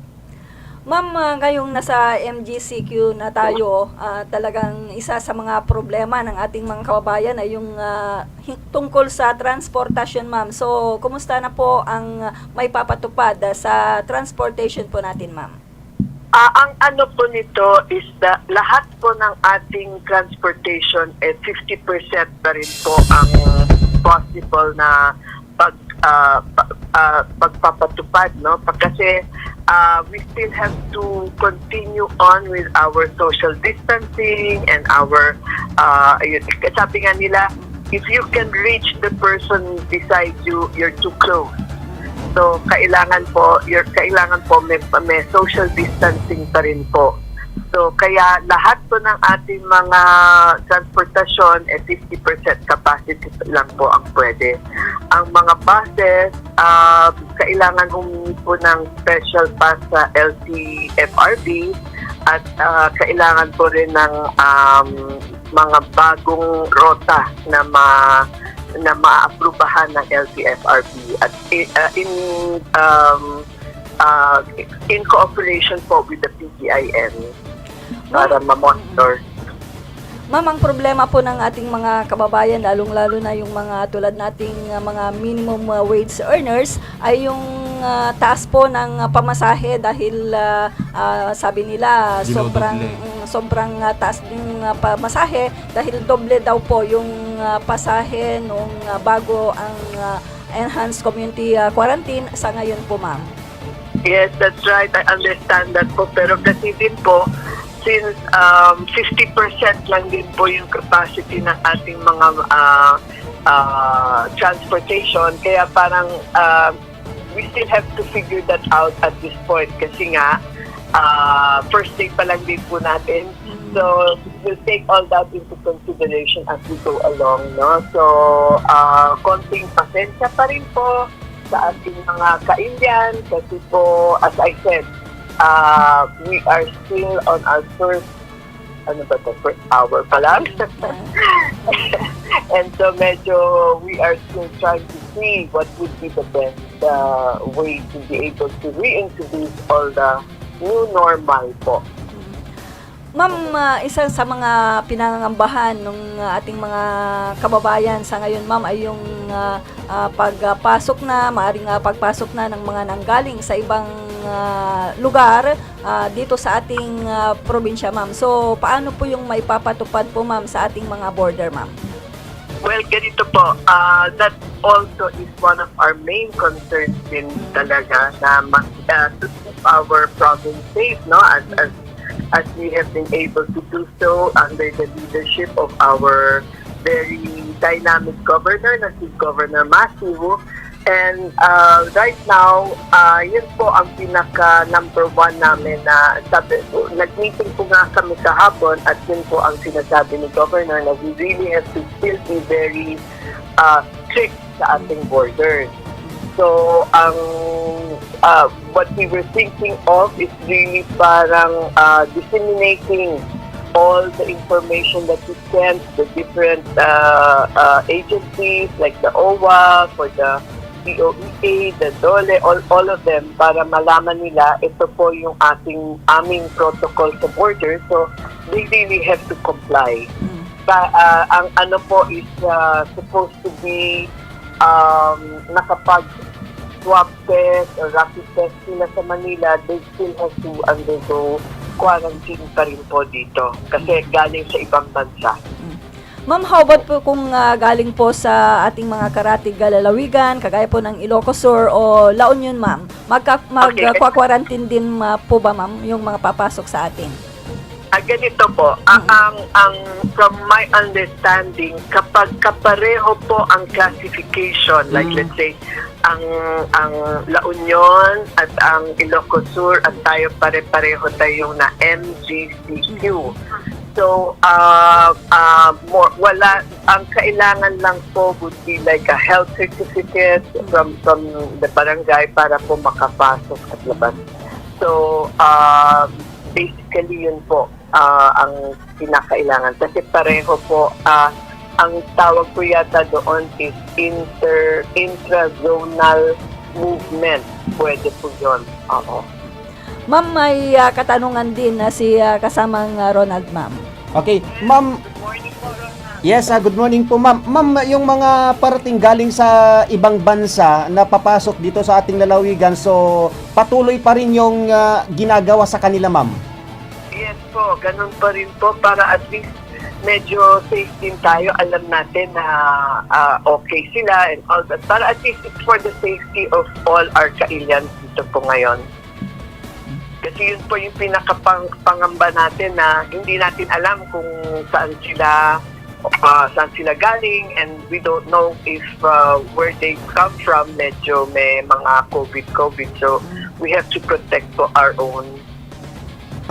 Ma'am, ah, ngayong nasa M G C Q na tayo, ah, talagang isa sa mga problema ng ating mga kababayan ay yung, ah, hi-, tungkol sa transportasyon, ma'am. So, kumusta na po ang, ah, maipapatupad, ah, sa transportation po natin, ma'am? Ah, ang ano po nito is that lahat po ng ating transportation, eh, fifty percent pa rin po ang possible na pag, ah, pa-, ah, pagpapatupad, no? Pa-, kasi, ah, we still have to continue on with our social distancing and our, ah, ayun, sabi nga nila, if you can reach the person beside you, you're too close. So, kailangan po, you're, kailangan po may, may social distancing pa rin po. So, kaya lahat po ng ating mga transportasyon, eh, fifty percent capacity lang po ang pwede. Ang mga buses, ah, kailangan humingi po ng special pass sa L T F R B at, ah, kailangan po rin ng, um, mga bagong rota na ma-, na maaprubahan ng L T F R B at i-, ah, in, um, ah, in cooperation po with the P G I M para Ma'am, ma-monitor. Ma'am, ang problema po ng ating mga kababayan, lalong-lalo na yung mga tulad nating, ah, mga minimum, ah, wage earners, ay yung, ah, taas po ng, ah, pamasahe dahil, ah, ah, sabi nila, sobrang, Dinodoble. Mm, sobrang, ah, taas ng, ah, pamasahe dahil doble daw po yung, ah, pasahe nung, ah, bago ang, ah, enhanced community, ah, quarantine sa ngayon po, ma'am. Yes, that's right. I understand that po. Pero kasi din po, since, um, fifty percent lang din po yung capacity ng ating mga, ah, ah, transportation, kaya parang, ah, we still have to figure that out at this point kasi nga, ah, first day pa lang din po natin. Mm. So, we'll take all that into consideration as we go along, no? So, ah, konting pasensya pa rin po sa ating mga ka-Indian kasi po, as I said, ah, we are still on our first, ano ba to, first hour pa lang. And so medyo we are still trying to see what would be the best uh, way to be able to reintroduce all the new normal po. Ma'am, ah, isa sa mga pinangangambahan ng ah, ating mga kababayan sa ngayon, ma'am, ay yung ah, ah, pagpasok na, maaring ah, pagpasok na ng mga nanggaling sa ibang ah, lugar ah, dito sa ating ah, probinsya, ma'am. So, paano po yung maipapatupad po, ma'am, sa ating mga border, ma'am? Well, ganito po, uh, that also is one of our main concerns din talaga na mas, uh, to keep our province safe, no? As, as, as we have been able to do so under the leadership of our very dynamic governor, na si Governor Matthew. And uh, right now, uh, yun po ang pinaka number one namin na sabi, nag-meeting po nga kami kahapon at yun po ang sinasabi ni Governor na we really have to still be very uh, strict sa ating borders. So, ang uh, what we were thinking of is really parang uh, disseminating all the information that we sent the different uh, uh, agencies like the O W A, for the D O E A, the DOLE, all, all of them para malaman nila ito po yung ating aming protocol sa border. So, they really have to comply. Sa, uh, ang ano po is uh, supposed to be um, nakapag swab test or rapid test sila sa Manila, they still have to undergo quarantine pa rin po dito kasi galing sa ibang bansa. Ma'am, how about po kung ah, galing po sa ating mga karatig ah, lalawigan, kagaya po ng Ilocos Sur o La Union, ma'am? Magka, mag, Okay. ah, kwa-quarantine din ah, po ba, ma'am, yung mga papasok sa atin? Ah, ganito po, ah, ang, ang from my understanding, kapag kapareho po ang classification, like Mm. let's say, ang ang La Union at ang Ilocos Sur at tayo pare-pareho tayong na M G C Q. So, uh, uh, more, wala, ang kailangan lang po would be like a health certificate from from the barangay para po makapasok at labas. So, uh, basically yun po uh, ang kinakailangan. Kasi pareho po, uh, ang tawag po yata doon is inter, intra-zonal movement. Pwede po yun. Oo. Ma'am, may ah, katanungan din na si ah, kasamang ah, Ronald, ma'am. Okay, ma'am. Yes, ah, good morning po, ma'am. Ma'am, yung mga parating galing sa ibang bansa na papasok dito sa ating lalawigan, so patuloy pa rin yung ah, ginagawa sa kanila, ma'am? Yes po, ganun pa rin po para at least medyo safe din tayo. Alam natin na ah, okay sila and all that. Para at least it's for the safety of all our Kailians dito po ngayon. Kasi yun po yung pinakapangamba natin na hindi natin alam kung saan sila ah, saan sila galing, and we don't know if ah, where they come from, medyo may mga COVID, COVID. So, we have to protect po our own.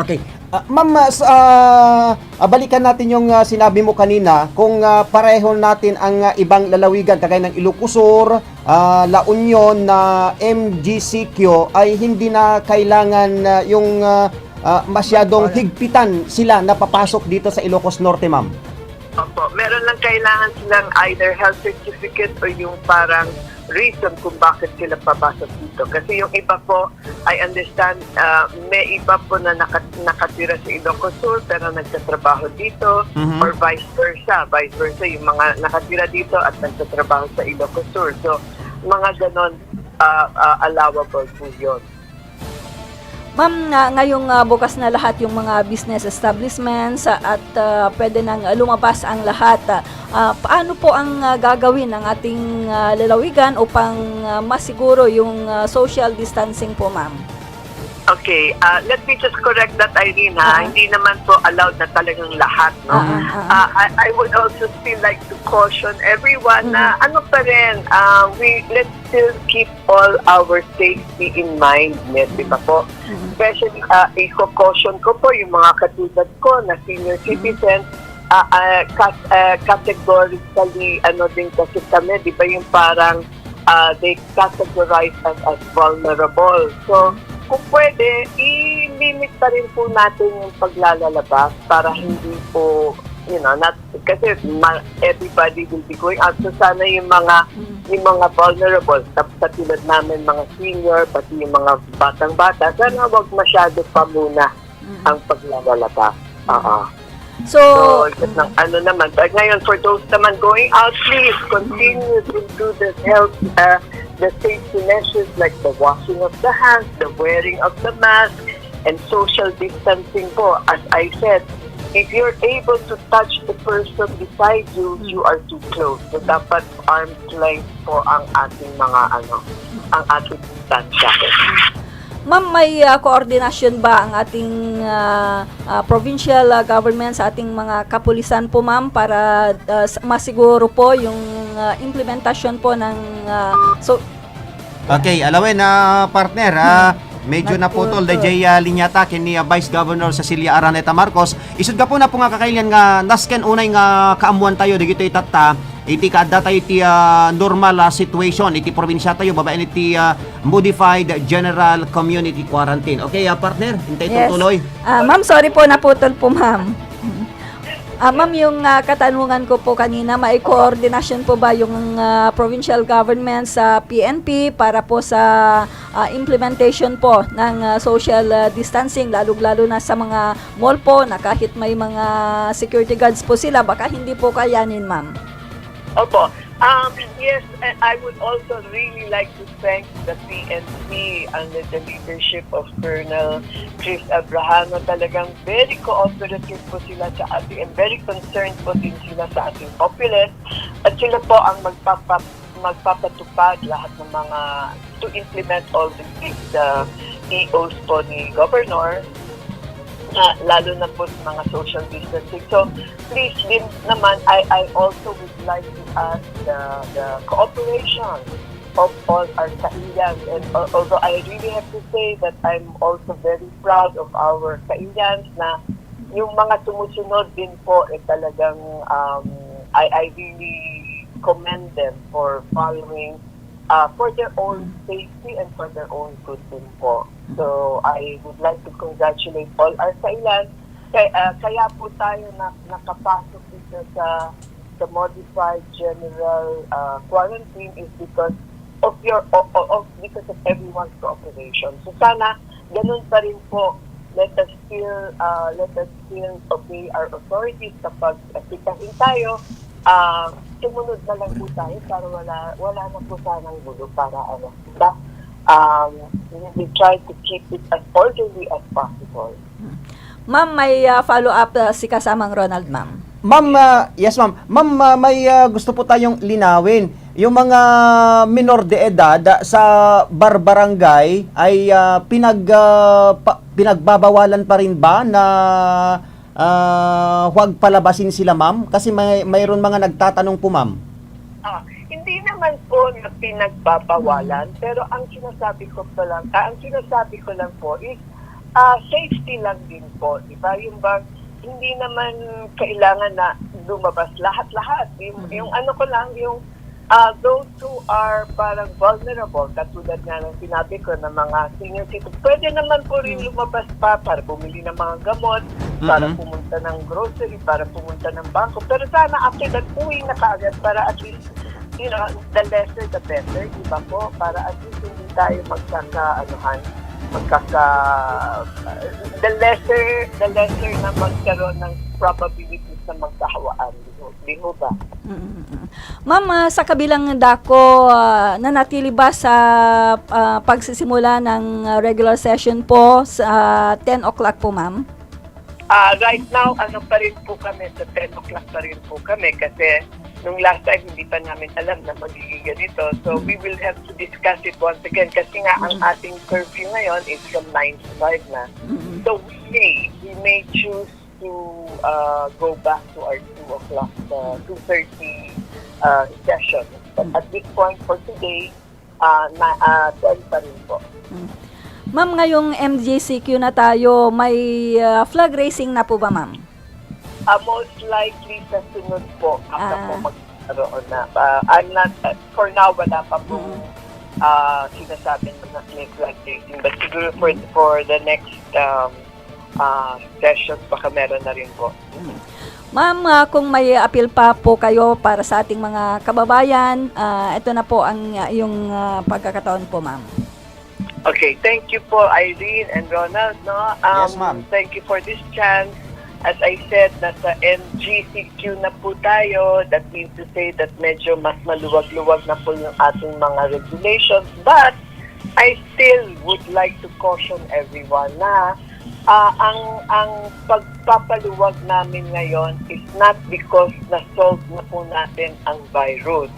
Okay. Ah, ma'am, ah, s- ah, ah, balikan natin yung ah, sinabi mo kanina, kung ah, pareho natin ang ah, ibang lalawigan, kagaya ng Ilocos Sur, ah, La Union na M G C Q, ay hindi na kailangan ah, yung ah, ah, masyadong higpitan sila na papasok dito sa Ilocos Norte, ma'am. Opo, meron lang kailangan silang either health certificate o yung parang reason kung bakit sila papasok dito. Kasi yung iba po, I understand, ah, may iba po na naka- nakatira sa Ilocos Sur pero nagtatrabaho dito, Mhm. or vice versa, vice versa, yung mga nakatira dito at nagtatrabaho sa Ilocos Sur. So, mga ganon, ah, ah, allowable po yun. Ma'am, nga, ngayong ah, bukas na lahat yung mga business establishments ah, at ah, pwede nang lumabas ang lahat. Ah, paano po ang ah, gagawin ng ating ah, lalawigan upang ah, masiguro yung ah, social distancing po, ma'am? Okay, uh, let me just correct that, Irene, ha? Ah. Hindi naman po allowed na talagang lahat, no? Ah, ah, ah. Uh, I, I would also still like to caution everyone na ano pa rin, uh, we let's still keep all our safety in mind, yes, di ba po? Especially, uh, i-caution ko po yung mga katulad ko na senior citizen, uh, uh, cat- uh, categorically, ano din kasi kami, di ba yung parang uh, they categorize us as vulnerable. So, kung pwede, i-limit pa rin po natin yung paglalalabas para hindi po, you know, not, kasi ma-, everybody will be going out. So sana yung mga, Mm. yung mga vulnerable, tap-, katulad namin, mga senior, pati yung mga batang-bata, sana wag masyado pa muna Mm. ang paglalalabas. Oo. So, So, yun ang ano naman. But ngayon, for those naman going out, please continue to do the health, uh, the safety measures like the washing of the hands, the wearing of the mask, and social distancing po. As I said, if you're able to touch the person beside you, Mm. you are too close. So, dapat arm's length po ang ating mga, ano, ang ating distansya. Ma'am, may, ah, koordinasyon ba ang ating, ah, ah, provincial, ah, government sa ating mga kapulisan po, ma'am, para, ah, s-, masiguro po yung, ah, implementasyon po ng, ah, so Okay, alawen, ah, partner, ah, medyo naputol, Naputol. D J, ah, linyata ken ni, ah, Vice Governor Cecilia Araneta Marcos. Isut' gapuna po nga kakailian nga nasken unay nga kaammuan tayo, dagitoy tatta, iti kaadda tayo iti, ah, normal, ah, situation iti probinsya tayo, babaen iti, ah, modified general community quarantine. Okay, ah, partner, intay Yes. tuloy. Ah, ma'am, sorry po, naputol po, ma'am. Ah, ma'am, yung, ah, katanungan ko po kanina, may koordinasyon po ba yung, ah, provincial government sa P N P para po sa, ah, implementation po ng, ah, social, ah, distancing, lalong-lalo na sa mga mall po na kahit may mga security guards po sila, baka hindi po kayanin, ma'am? Opo. Um, yes, I I would also really like to thank the P N P under the leadership of Colonel Chris Abrahano. Talagang very cooperative po sila sa atin and very concerned po din sila sa ating populace. At sila po ang magpapa-, magpapatupad lahat ng mga, to implement all the, the E Os po ni Governor, na, lalo na po sa mga social distancing. So, please din naman, I, I also would like to ask the, the cooperation of all our Kailians. And al-, although I really have to say that I'm also very proud of our Kailians na yung mga sumusunod din po, eh, talagang, um, I, I really commend them for following, uh, for their own safety and for their own good din po. So, I would like to congratulate all our Kailians. Kaya, ah, kaya po tayo na, nakapasok dito sa, sa modified general, ah, quarantine is because of your, o-, o-, of, because of everyone's cooperation. So sana ganun pa rin po, let us still, ah, let us still obey our authorities kapag, ah, pitahin tayo, ah, sumunod na lang po tayo para wala, wala na po sanang gulo para ano, diba? Um, we will try to keep it as orderly as possible. Ma'am, may, ah, follow-up, ah, si kasamang Ronald, ma'am. Ma'am, ah, yes, ma'am. Ma'am, ah, may, ah, gusto po tayong linawin. Yung mga minor de edad, ah, sa barbarangay ay, ah, pinag-, ah, pa-, pinagbabawalan pa rin ba na, ah, huwag palabasin sila, ma'am? Kasi may, mayroon mga nagtatanong po, ma'am. Ah, hindi naman po na pinagbabawalan, Mm. pero ang sinasabi ko pa lang, ah, ang sinasabi ko lang po is, ah, safety lang din po, di ba? Yung bang, hindi naman kailangan na lumabas lahat-lahat. Yung, Mm. yung ano ko lang, yung, ah, those who are parang vulnerable, katulad nga ng sinabi ko ng mga senior citizens, pwede naman po rin Mm. lumabas pa para bumili ng mga gamot, para Mm-mm. pumunta ng grocery, para pumunta ng bangko. Pero sana after that, uwi na kaagad para at least, you know, the lesser the better, di ba po? Para at least hindi tayo magkaka-, anuhan, magkaka-, the lesser, the lesser na magkaroon ng probabilities na magkahawaan. Di ho, di ho ba? Mm, mm, mm. Ma'am, ah, sa kabilang dako, ah, nanatili ba sa, ah, pagsisimula ng, ah, regular session po sa, ah, ten o'clock po, ma'am? Ah, right now, ano pa rin po kami, sa ten o'clock pa rin po kami kasi nung last time, hindi pa namin alam na magiging ganito. So, Mm. we will have to discuss it once again kasi nga ang Mm. ating curfew ngayon is from nine to five na. Mm. So, we may, we may choose to, uh, go back to our two o'clock, uh, two thirty, uh, session. But Mm. at this point for today, ah, na, ah, ten pa rin po. Mm. Ma'am, ngayong M J C Q na tayo, may, ah, flag raising na po ba, ma'am? Ah, most likely sa sunod po, after Ah. po magkaroon na. Ah, I'm not, ah, for now, wala pa pong Mm. ah, sinasabi na may flood raising. But siguro for, for the next, um, ah, sessions, baka meron na rin po. Ma'am, ah, kung may apil pa po kayo para sa ating mga kababayan, ah, ito na po ang, ah, iyong, ah, pagkakataon po, ma'am. Okay, thank you po, Irene and Ronald, no? Um, Yes, ma'am. Thank you for this chance. As I said, nasa M G C Q na po tayo. That means to say that medyo mas maluwag-luwag na po yung ating mga regulations. But I still would like to caution everyone na, ah, ang, ang pagpapaluwag namin ngayon is not because na-solve na po natin ang virus.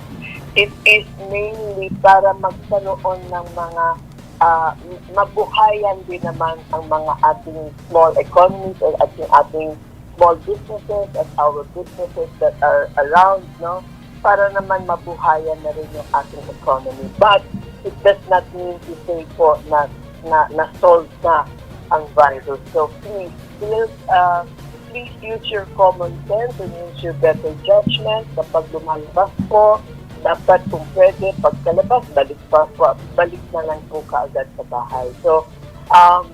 It is mainly para magkaroon ng mga, ah, mabuhayan din naman ang mga ating small economies or ating, ating small businesses at our businesses that are around, no? Para naman mabuhayan na rin yung ating economy. But it does not mean to say po na, na, na-solve na ang virus. So please, still, uh, please use your common sense and use your better judgment. Kapag lumalabas po, dapat kung pwede, pagkalabas, balik pa, pa balik na lang po kaagad sa bahay. So, um,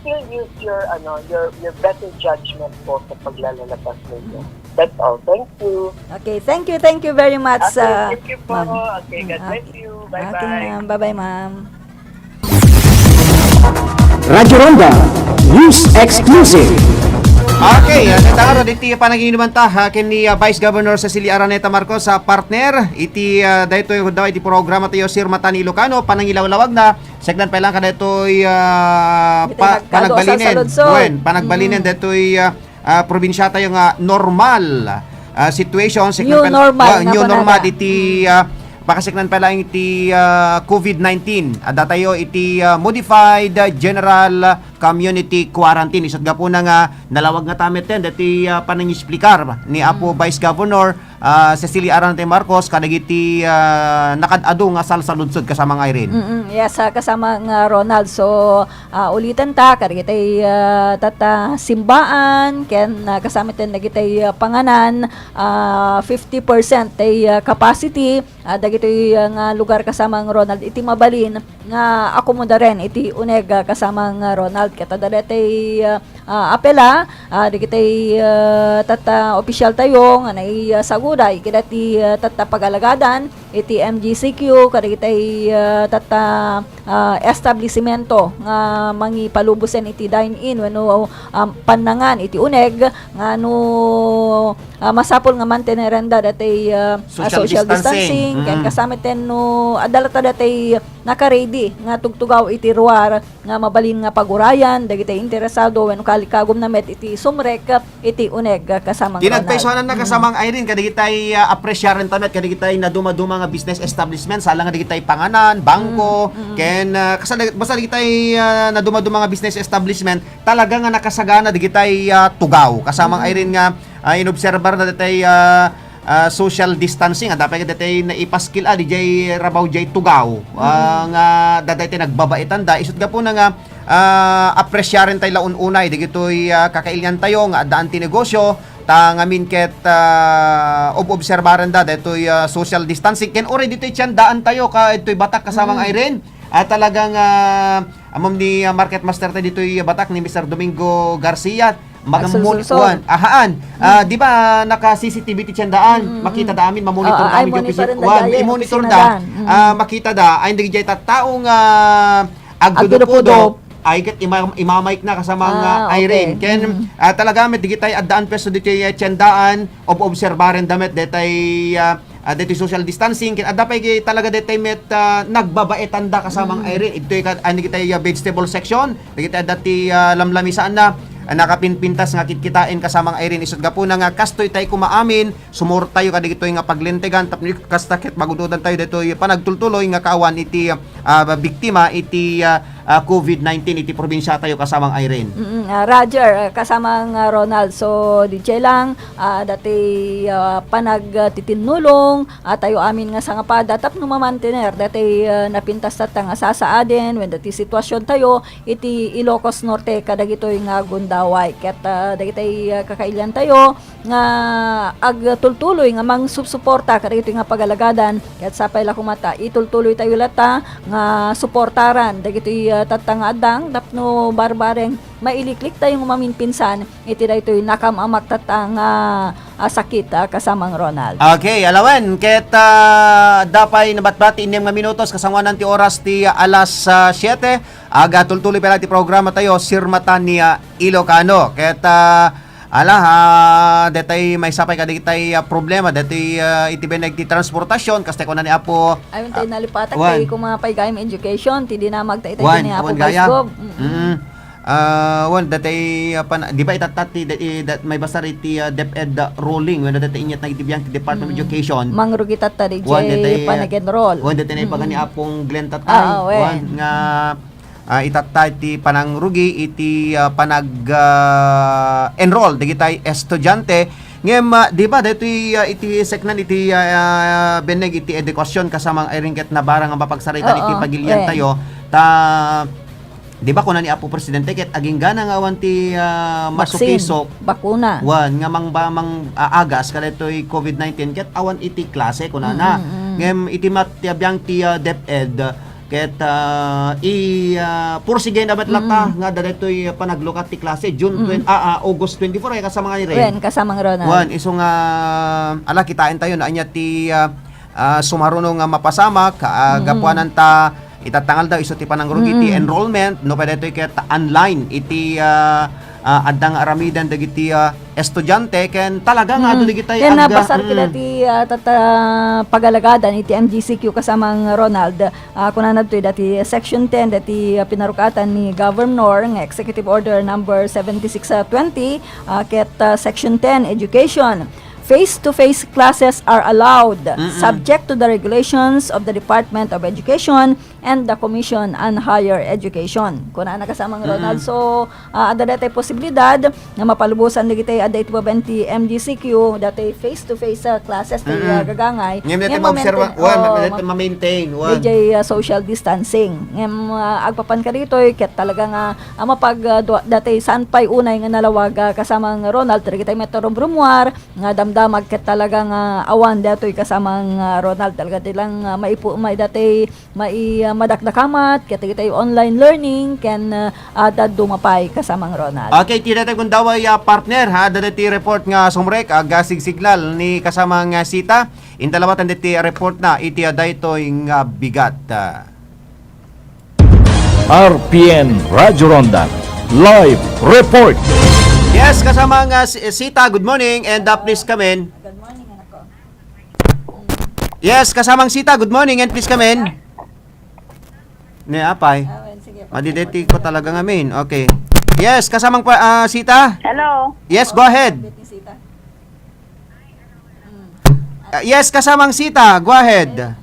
still use your, ano, your, your better judgment po sa paglalabas ninyo. That's all. Thank you. Okay, thank you, thank you very much, Okay, uh, thank you po. ma'am. Okay, God Mm, bless okay. you. Okay, Bye-bye. ma'am. Bye-bye, ma'am. Radyo Ronda, News Exclusive. Okay, ah, tayo diti pananginuman ta, ha, ken ni, ah, Vice Governor Cecilia Araneta Marcos, sa partner iti, ah, daytoy daw iti programa tayo, Sir Mata ni Ilocano, panangilawlawag na, seknan pa lang kadaytoy, ah, Iti pa-, nagkado sa panagbalinen. Saludsod. Buen, panagbalinen Mm. daytoy, ah, ah, probinsya tayo nga normal, ah, situation, New seknan pa la-, normal ah, nga new normal kunada. iti, ah, pakaseknan pa lang iti, ah, covid nineteen. Adda tayo iti, ah, modified, ah, general, ah, community quarantine. Isut' gapuna nga nalawag nga ta met ten, dati, ah, panangisplikar ni Apo Mm. Vice Governor, ah, Cecilia Araneta Marcos, kadagiti, ah, nakad-adu nga salsaludsod kasama nga Irene. Mm-mm. Yes, ah, kasama nga Ronald. So, ah, ulitan ta, kadagitay, ah, tata simbaan, ken, ah, kasama ten dagitay, ah, panganan, ah, fifty percent tay, ah, capacity, ah, dagitoy, ah, nga lugar kasama nga Ronald iti mabalin nga akomodaren iti uneg, ah, kasama nga Ronald. Ket adda daytay, ah, ah, apela, ah, dagitay, ah, tata opisyal tayo nga naisaguday kadagiti, ah, tata pagalagadan iti M G C Q, kadagitay, ah, tata, ah, establisimento nga mangipalubosen iti dine-in wenno, ah, pannangan iti uneg nga no, ah, masapul nga mantenerenda daytay, ah, Social social distancing. distancing, ken Mm. kasama ten no adda latta daytay naka-ready nga tugtugaw iti ruar nga mabalin nga pagurayan dagitay interesado wenno kalikagumna met iti sumrek iti uneg kasama nga Ronald. Kinagpaysuanan na Mm. kasama nga Irene, kadagitay, ah, apresyaren ta met, kadagitay naduma-duma nga business establishment, sala nga dagitay panganan, bangko, Mm, mm. ken, ah, kasala-, basta dagitay, ah, naduma-duma nga business establishment, talaga nga nakasagana dagitay, ah, tugaw. Kasama nga Mm. Irene nga, ah, inobserbar na dagitay, ah, ah, social distancing, adda pay dagitay naipaskil, ah, dijay rabaw jay tugaw, ah, Mm. nga adda dagitay nagbabaetanda. Isut' gapuna nga, ah, apresyaren tay la un-unay dagitoy, ah, kakailian tayo nga addaan ti negosyo, ta ngamin ket, ah, ob-obserbarenda daytoy, ah, social distancing. Ken uray ditoy tiendaan tayo, ka-, ditoy Batak kasama nga Mm. Irene, ah, talagang, ah, ammom ni, ah, market master tayo ditoy Batak ni Mister Domingo Garcia. Magamoni Agsulsulsol. kuan. Ahaan. Ah, Mm. di ba naka-C C T V ti tiendaan? Mm, mm. Makita da amin, mamonitor Ah, da ay, amin, monitor opisina, da, kuan, ay, i-monitor opisina da. da. Mm. Ah, makita da, ay, dagijay tattao nga agdudupudop. Agdudupudop. Ay, ket ima-, imamike na kasama nga Ah, Irene. okay. Ken, Mm. ah, talaga, met dagitay addaan pwesto ditoy, eh, tiendaan, ob-obserbarenda met daytay, ah, ah, daytoy social distancing. Ken adda pay ki-, talaga daytay met, ah, nagbabaetanda kasama nga Mm. Irene. Ditoy ka-, ano, dagitay, ah, vegetable section, dagitay adda ti, ah, lamlamisaanna, ah, nakapinpintas nga kitkitaen kasama nga Irene. Isut' gapuna nga kastoy tay koma amin, sumurot tayo kadagitoy nga paglintegan, tapno kasta ket magudodan tayo daytoy panagtultuloy nga kaawan iti, ah, biktima iti, ah, ah, covid nineteen iti probinsiatayo, kasamang Irene. Mm, ah, Roger, ah, kasamang, ah, Ronald. So, D J lang, ah, dati, ah, panagtitinnulong, ah, tayo amin nga sangapada tapno mamantener dati, ah, napintas tatta nga sasaaden, wen dati sitwasiontayo iti Ilocos Norte kadagitoy nga gundaway. Ket, ah, dagitoy, ah, kakailiantayo, nga agtultuloy nga mangsupsuporta kadagitoy nga pagalagadan, ket sapay la koma ta itultuloytayo latta nga suportaran dagitoy, ah, tatta nga addang tapno barbareng mailikliktayo nga maminpinsan iti daytoy nakam-amak tatta nga, ah, sakit, ah, kasamang Ronald. Okay, alawen, ket, ah, adda pay nabatbati innem nga minutos, kasangoanan ti oras ti, ah, alas, ah, siete. Agtultuloy pay la ti programa tayo, Sirmata ni, ah, Ilocano. Ket, ah, Ala, ah, detay maysa pay kadagitay, ah, problema, detay, ah, iti beneg ti transportasyon, kas tay kuna ni Apo, Ay, untay ah, nalipatak wan. Tay kuma pay gayam education, ti dinamag ta iti Wan, ni Apo wan gayam. Vice Gov. Mm-mm. Mm. Ah, wan, detay, ah, pan-, di ba itatta ti, de-, i-, dat-, may basar iti, ah, DepEd, ah, ruling, wenno detay inyat na iti biang ti Department of Mm. Education. Mangrugi tatta di Wan, jay detay, ah, panag-enroll. Wan, detay na ibaga ni Mm. Apong Glenn Tatay. Ah, ah, wen. Wan, nga ah, itatta iti panangrugi iti, ah, panag, ah, enroll dagitay estudiante. Ngem, ah, di ba, daytoy, ah, iti seknan iti, ah, ah, beneg iti edukasyon, kasamang Irene, ket nabarang nga mapagsaritan iti Oo, pagilian wen. Tayo. Ta, di ba, kuna ni Apo Presidente, ket aginggana nga awan ti, ah, Vaccine, masukisok, bakuna. Wan, nga mang, ba, mang, ah, agas kadaytoy covid nineteen, ket awan iti klase, kunana. Mm, mm, mm. Ngem iti mat-, ti abiang ti, ah, DepEd, ket, ah, i, ah, pursigena met latta Mm. nga daytoy panaglukat ti klase, June Mm. twenty, ah, ah, August twenty-four, ay, kasamang Irene. Wen, kasamang Ronald. Wan, isu nga, ala, kitaentayo no ania ti, ah, ah, sumaruno nga mapasamak, ah, Mm. gapuanan ta itatta nga aldaw isu ti panangrugi ti Mm. enrollment, no pay daytoy ket online iti, ah, ah, adda nga aramiden dagiti, ah, estudiante ken talaga nga adu Mm. Dagitay ken agga-, nabasar mm. Kida ti, ah, tata-, pagalagadan iti M G C Q kasamang Ronald. Ah, kunana ditoy dati Section ten dati, ah, pinarukatan ni Governor nga Executive Order Number seventy-six, ah, twenty, ah, ket, ah, Section ten, Education. Face-to-face classes are allowed, Mm-mm. subject to the regulations of the Department of Education and the Commission on Higher Education. Kunana kasamang Ronald. Mm-mm. So, ah, adda daytay posibilidad nga mapalubosan dagitay adda iti babaen ti M G C Q, daytay face-to-face, ah, classes ti, Mm-mm. Ah, gagangay. Ngem daytay maobserba, mamintain, wan, oh, daytay ma-, ma-maintain, wan. Dayjay, ah, social distancing. Ngem, ah, agpapan kaditoy, ket talaga nga, ah, mapag, ah, dua-, daytay saan pay unay nga nalawag, ah, kasamang Ronald, dagitay met rumrumuar, nga damdamag ket talaga nga awan daytoy kasamang, ah, Ronald, talaga ti lang, ah, maipu-, may daytay mai-, ah, madakdakamat ket dagitay online learning ken, ah, adda dumapay kasamang Ronald. Okay, ti daytay gundaway, ah, partner, ha, daytay ti report nga sumrek, aga sigsignal ni kasamang, ah, Sita. Inta labaten daytay report na iti, ah, daytoy nga bigat. Ah. R P N Radyo Ronda Live Report. Yes, kasamang, ah, Si-, Sita, good morning and, ah, please come in. Good morning, anak ko. Yes, kasamang Sita, good morning and please come in. Ne, apay. Ah, well, sige po. Madideti ko talaga nga main. Okay. Yes, kasamang pa, ah, Sita? Hello. Yes, go ahead. Bit ni Sita. Mm. Ah, yes, kasamang Sita, go ahead.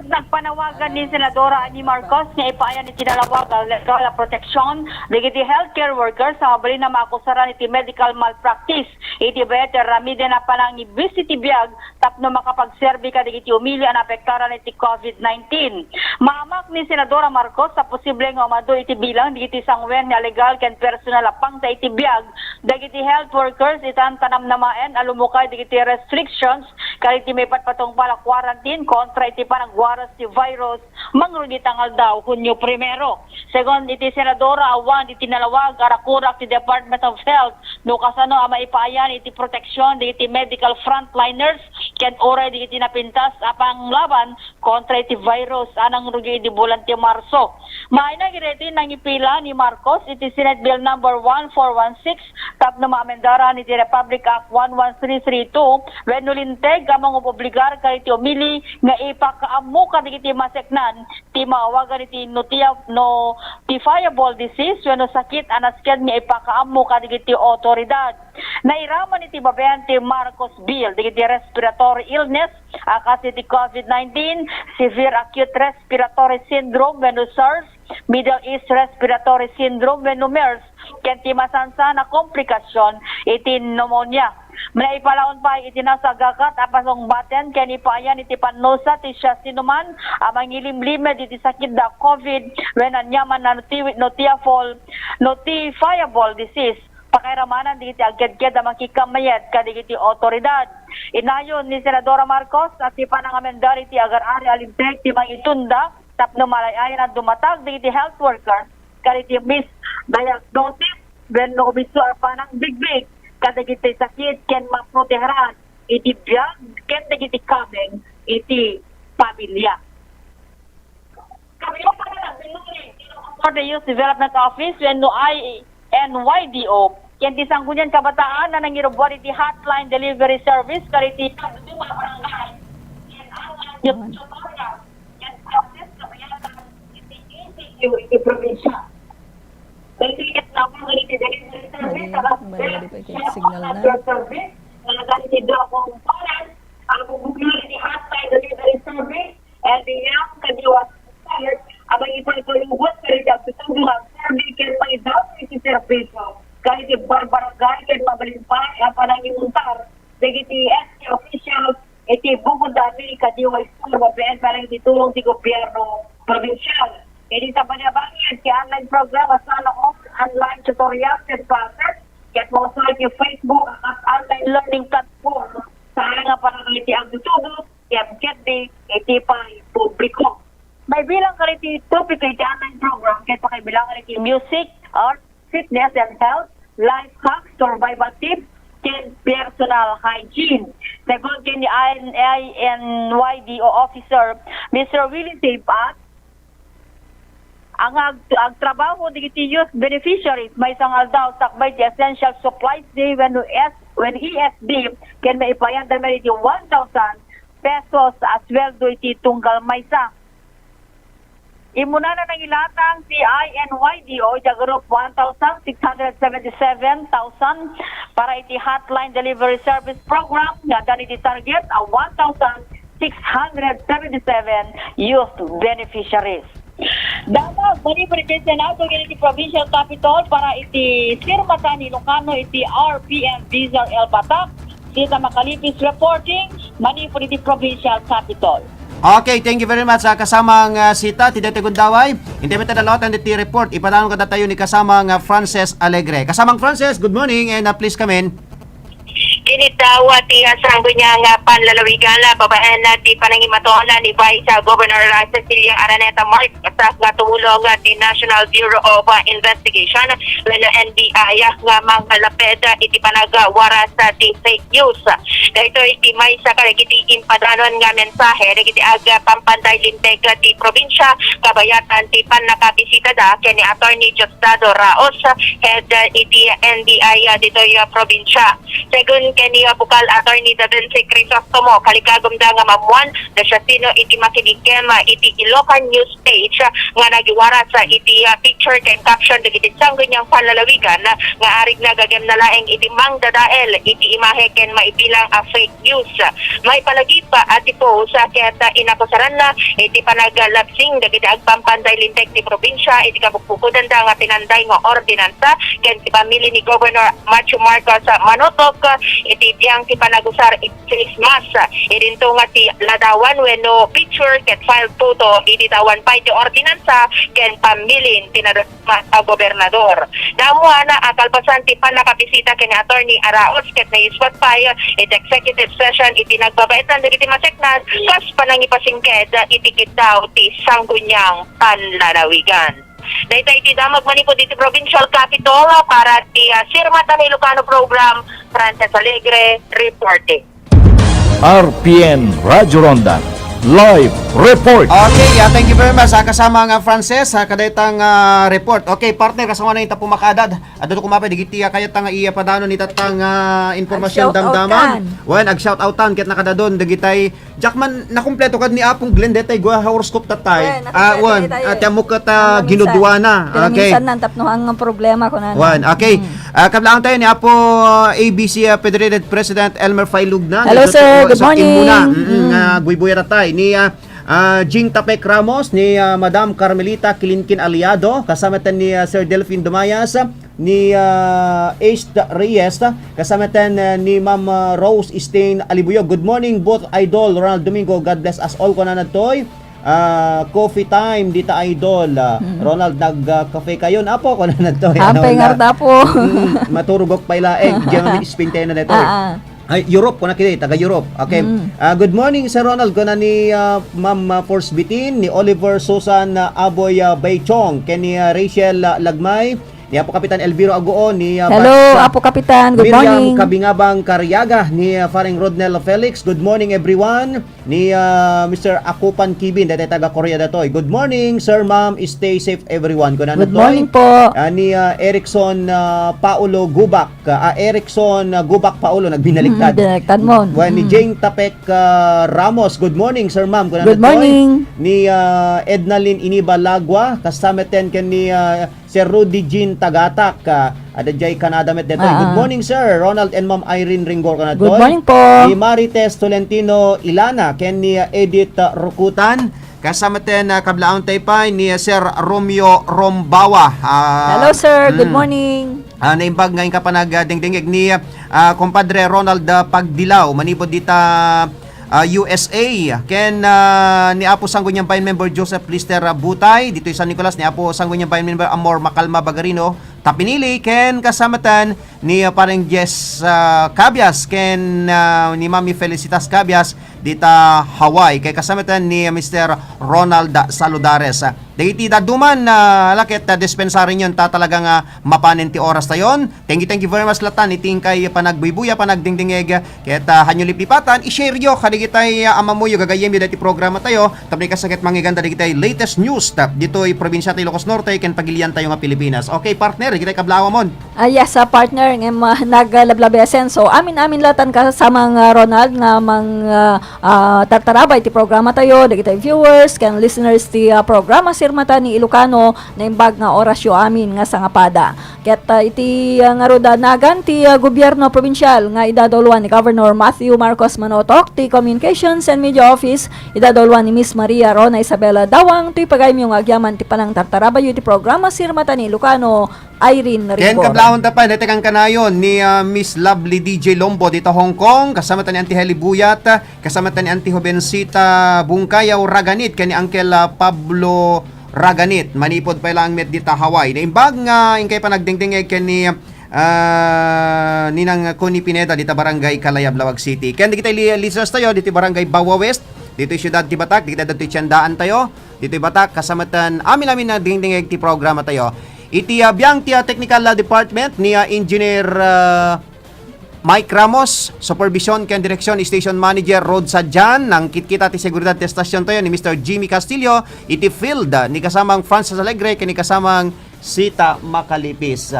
Nagpanawagan ni Senadora Amy Marcos nga ipaayan iti nalawag a legal a proteksyon dagiti healthcare workers a mabalin a maakusaran iti medical malpractice iti bayat ti aramiden a panangibis iti biag tapno makapagserbi kadagiti umili a naapektaran iti covid nineteen. Maamak ni Senadora Marcos a posible nga umadu iti bilang dagiti sanguen nga legal ken personal a pangta iti biag dagiti health workers iti napanamnamaen a lumukay dagiti restrictions kadagiti maipatpatungpal a quarantine kontra iti panagwaras ti virus mangrugi ta nga aldaw, Hunio primero. Segun iti senadora, awan iti nalawag a rakurak ti Department of Health no kasano a maipaayan iti proteksion dagiti medical frontliners ken uray dagiti napintas a panglaban kontra iti virus a nangrugi idi bulan ti Marso. Maina daytoy nangipila ni Marcos iti Senate Bill Number one four one six tapno maamendaran iti Republic Act one one three three two wenno Linteg a mangubobligar kadagiti umili nga ipakaammo kadagiti maseknan ti maawagan iti notia-, notifiable disease wenno sakit a nasken nga ipakaammo kadagiti otoridad. Nairaman iti babaen ti Marcos Bill dagiti respiratory illness a kas iti covid nineteen, severe acute respiratory syndrome wenno SARS, Middle East Respiratory Syndrome wenno MERS, ken ti masansan a komplikasyon iti pneumonia. Maipalaon pay iti nasagakat a pasungbaten ken ipaayan iti pannusa ti siasinoman a mangilimlimed iti sakit da COVID wenno aniaman a noti-, notiafol-, notifiable disease. Pakairamanan dagiti agkedked a makikamayat kadagiti awtoridad. Inayon ni Senadora Marcos a ti panangamendar iti agar-ari a linteg ti mangitunda tapno malay-ayan a dumatag dagiti health worker kadagiti misdiagnosis wenno umisu a panangbigbig kadagiti sakit ken maproteheran iti biag ken dagiti kameng iti pamilya. Kami pa na binuli for the Youth Development Office wenno I N Y D O ken ti Sangguniang Kabataan a nangirubuar iti hotline delivery service kadagiti barangay ken online tutorial ken classes kabayatan iti E C Q iti probinsya. Dagiti ket laban iti delivery service, Bali, bali, bali pa iti signal na. Service, nga nagani ti dua components, ang pagbubuklod iti hotline delivery service, L D M, kadiwa expired, a mangipalpalugot kadagiti agtutubo nga agserbi ken mangidaton iti serbisio. Kadagiti barbarangay ken mabalin pay a panangimuntar dagiti S T officials iti Bukod Dami, kadiwa expired, mabiit pa iti tulong ti gobyerno probinsial. Iti sabali a bangir, ti online program a saan a online tutorial ken classes, ket mausar ti Facebook a kas online learning platform, saan nga para iti agtutubo, ken ketdi iti pay publiko. Maibilang kadagiti topiko iti online program ket pakaibilangan iti music, art, fitness and health, life hacks, survival tips, ken personal hygiene. Segun ken ni I N Y D O officer, Mister Willie Sabat, ang ag-, agtrabaho dagiti youth beneficiaries maysa nga aldaw sakbay ti Essential Supplies Day wenno S-, wenno E S D, ken maipayanda met iti one thousand pesos a sueldo iti tunggal maysa. Immuna a nangilatang ti I N Y D O iti group one thousand six hundred seventy-seven thousand para iti Hotline Delivery Service Program nga adda iti target a one thousand six hundred seventy-seven youth beneficiaries. Damag manipud iti Senado ken iti Provincial Capitol para iti sirmata ni Ilocano iti R P N Bizarre El Batak. Sita Macalipis reporting manipud iti Provincial Capitol. Okay, thank you very much, ah, kasamang, ah, Sita, ti daytoy gundaway. Intay met a laotan iti report, ipadanon kadatayo ni kasamang, ah, Frances Alegre. Kasamang Frances, good morning and, ah, please come in. Kinitawa ti, ah, sangguniang, ah, panlalawigan, ah, babaen, ah, ti panangimatunan ni Vice, ah, Governor, ah, Cecilia Araneta Mark. Sa nga tumulong ti National Bureau of, uh, Investigation wenno N B I nga mangalaped iti panagwaras ti fake news. Daytoy ti maysa kadagiti impadanon nga mensahe dagiti agpampanday linteg ti probinsya kabayatan ti pannakabisitada ken ni Attorney Diosdado Raos, head iti N B I ditoy probinsya. Segun ken ni Bukal Attorney Davense Crisostomo, kalikagumda nga maammuan no siasino iti makinikkem iti Ilocano News page nga nagiwaras iti, ah, picture ken caption dagiti sangguniang panlalawigan nga arigna gagem na laeng iti mangdadael iti imahe ken maibilang a fake news. Maipalagip a ti post, ah, ket, ah, inakusaranna iti panaglabsing dagiti agpampanday linteg ti probinsya iti kabukbukudanda nga pinanday nga ordinansa ken ti pamili ni Governor Matthew Marcos, ah, manutok, ah, iti biang ti panagusar iti face mask. Idinto nga ti ladawan wenno picture ket file photo iti tawan pay ti ordinansa ken pamilin ti nadasmat a gobernador. Naammuan a kalpasan ti pannakabisita ken ni Attorney Araos ket naiswat pay iti executive session iti nagbabaetan dagiti maseknan kas panangipasingked iti kiddaw ti sangguniang panlalawigan. Dayta iti damag manipud iti Provincial Capitol para ti, ah, Sirmata ni Ilocano Program, Frances Alegre, reporting. R P N Radyo Ronda, live report. Okay, ah, thank you very much, ah, kasama nga Frances, ah, kadaytang, ah, report. Okay, partner, kasano nga ita pumakaadad? Adda to kumapay, dagiti, ah, kayat nga iya padano ni tatang, ah, informasyon damdaman. Wen, ag-shout outan, ket nakadadon, dagitay Jackman, nakumpleto kad ni Apong Glenn, detay gua horoscope tatay. Wen, ah, nakumpleto wen, detay, ah, ti ammo ket, ah, ano, minsan, ginuduana. Pero okay. Minsan nan tapno ang problema ko na. Wen, okay. Mm. Ah, kablaang tayo ni Apo, ah, A B C, ah, Federated President Elmer Failugna. Hello, sir. Good morning. Immuna. Mm, mm, ah, buybuya tatay. Ni, ah, Ah, Jing Tapek Ramos, ni, ah, Madam Carmelita Kilinkin Aliado, kasama ten ni, ah, Sir Delfin Dumayas, ni, ah, Ace Reyes, kasama ten, ah, ni Ma'am, ah, Rose Stain Alibuyog. Good morning, both Idol Ronald Domingo. God bless us all, kunana ditoy. Ah, coffee time dita, Idol. Ah, Mm. Ronald, nag, ah, kape kayon, apo, kunana ditoy. Ampay Ano, ngarud, apo. Mm, maturogok pay laeng. Diyan kami ispintayan na ditoy. Ah, ah. Ay, Europe, kuna kini, taga Europe. Okay. Mm. Ah, good morning, Sir Ronald. Kuna ni, ah, Ma'am, ah, Force Bitin, ni Oliver Susan, ah, Aboy, ah, Baychong, ken ni, ah, Rachel, ah, Lagmay, ni Apo Kapitan Elviro Aguon, ni, ah, Hello, Bats, ah, Apo Kapitan. Good Miriam morning. Kabingabang Cariaga, ni, ah, Fareng Rodnel Felix. Good morning, everyone. Ni, ah, Mister Akupan Kibin, daytoy taga Korea daytoy. Good morning, sir, ma'am. Stay safe, everyone. Kuna Good natoy. Morning po. Ah, ni, ah, Erickson, ah, Paulo Gubak. Ah, Erickson, ah, Gubak Paulo, nagbinaliktad. Mm, binaliktad mo. Wen ni Mm. Jane Tapek, ah, Ramos. Good morning, sir, ma'am. Kuna Good natoy. Morning. Ni, ah, Ednalyn Iniba Lagua, kasama ten ken ni, ah, Sir Rudy Jean Tagatak, ah, adda jay Canada met detoy. Ah, Good ah. Morning, sir. Ronald and Ma'am Irene Ringgor kuna Good detoy. Morning po. Ni Marites Tolentino Ilana, ken ni, ah, Edith, ah, Rukutan. Kasama ten, ah, kablaawanta pay ni, ah, Sir Romeo Rombawa. Ah, Hello, sir. Good mm. Morning. Ah, naimbag nga inka panagdengdengeg ni, ah, Compadre Ronald, ah, Pagdilaw, manipud dita, ah, U S A. Ken, ah, ni Apo Sangguniang Bayan member Joseph Lister, ah, Butay, ditoy San Nicolas, ni Apo Sangguniang Bayan member Amor Macalma Bagarino, Tapinili, ken kasama ten ni, ah, Pareng Jess, ah, Cabias, ken, ah, ni Mami Felicitas Cabias, dita Hawaii. Kay kasama ten ni Mister Ronald Saludares. Dagiti dadduma, ah, ala ket, ah, dispensarinyo ta talaga nga mapanen ti oras tayon. Thank you, thank you very much latta iti inkay panagbuybuya, panagdingdingeg. Ket, ah, hanyo lipipatan, i-share yo kadagitay, ah, amamoyo, gagayyemyo daytoy programa tayo. Tapno ikasla ket mangngeganda dagitay latest news ta ditoy probinsia ti Ilocos Norte ken pagilian tayo nga Pilipinas. Okay, partner, dagitay kablaawamon. Ah, yes, ah, partner, ngem, ah, naglablabesen. So, amin-amin latan ka sa mga Ronald nga mang, ah, ah, tartarabay ti programa tayo, dagitay viewers, ken listeners ti, ah, programa Sirmata ni Ilocano, naimbag nga orasyo amin nga sangapada. Ket, ah, iti, ah, ngarud a nagan ti, ah, gobierno probinsial nga idadulwan ni Governor Matthew Marcos Manotok, ti Communications and Media Office, idadulwan ni Miss Maria Rona Isabela Dawang, ti pagayamyo nga agyaman ti panangtartarabayo iti programa Sirmata ni Ilocano, Irene Ken Rigor. Kablaawanta pay, dayta kankanayon ni, ah, Miss Lovely D J Lombo dita Hong Kong, kasama ta ni Auntie Heli Buyat, kasama ta ni Auntie Jovensita Bungkayaw Raganit, ken ni Uncle, ah, Pablo Raganit, manipud pay laeng met dita Hawaii. Naimbag nga inkay panagdingdingeg ken ni, ah, Ninang Connie Pineda dita Barangay Kalayab, Laoag City. Ken dagitay li-, listeners tayo diti Barangay Bawa West, ditoy siudad ti Batak, dagitay ditoy tiendaan tayo, ditoy Batak, kasama ten amin-amin a dingdingeg ti programa tayo. Iti, ah, biang ti, ah, technical, ah, department ni, ah, Engineer, ah, Mike Ramos, supervision ken direksyon, station manager Rod Sadian, nangkitkita ti seguridad ti estasion tayo ni Mister Jimmy Castillo, iti field, ah, ni kasamang Francis Alegre ken ni kasamang Sita Macalipis.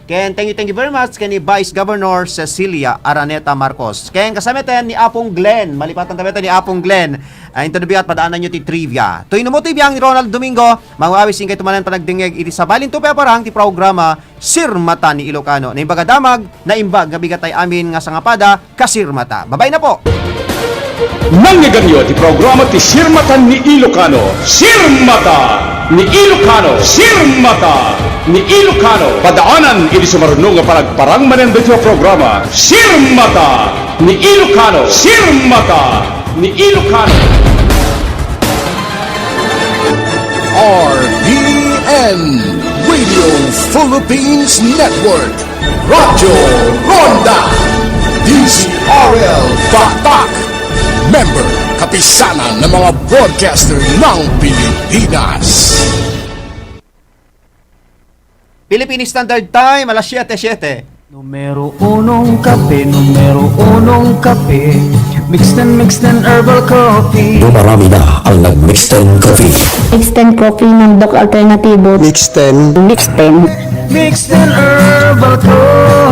Ken thank you, thank you very much ken ni Vice Governor Cecilia Araneta Marcos. Ken kasama ten ni Apong Glenn, malipatan tayo ni Apong Glenn. Ah, into the biat, padaanan nyo ti trivia. Toy no mo ti biang ni Ronald Domingo, mangawis inkay tumanan panagdingeg iti sabali to parang ti programa Sirmata ni Ilocano. Naimbag a damag, naimbag nga bigat tay amin nga sangapada, kasirmata. Babay na po! Nangyaganyo ti programa ti Sirmata ni Ilocano. Sirmata ni Ilocano. Sirmata ni Ilocano. Padaanan iti sumaruno nga panagparang manen daytoy a programa. Sirmata ni Ilocano. Sirmata ni Ilocano. R P N, Radio Philippines Network, Radyo Ronda, D Z R L Batak, member, Kapisanan ng mga Broadcaster ng Pilipinas. Philippine Standard Time, alas siyete, siyete. Numero unong kape, numero unong kape. Mix ten, mix ten herbal coffee. Dumarami na ang nag-mix ten coffee. Mix ten coffee ng Doc Alternativo. Mix ten. Mix ten. Mix ten herbal coffee.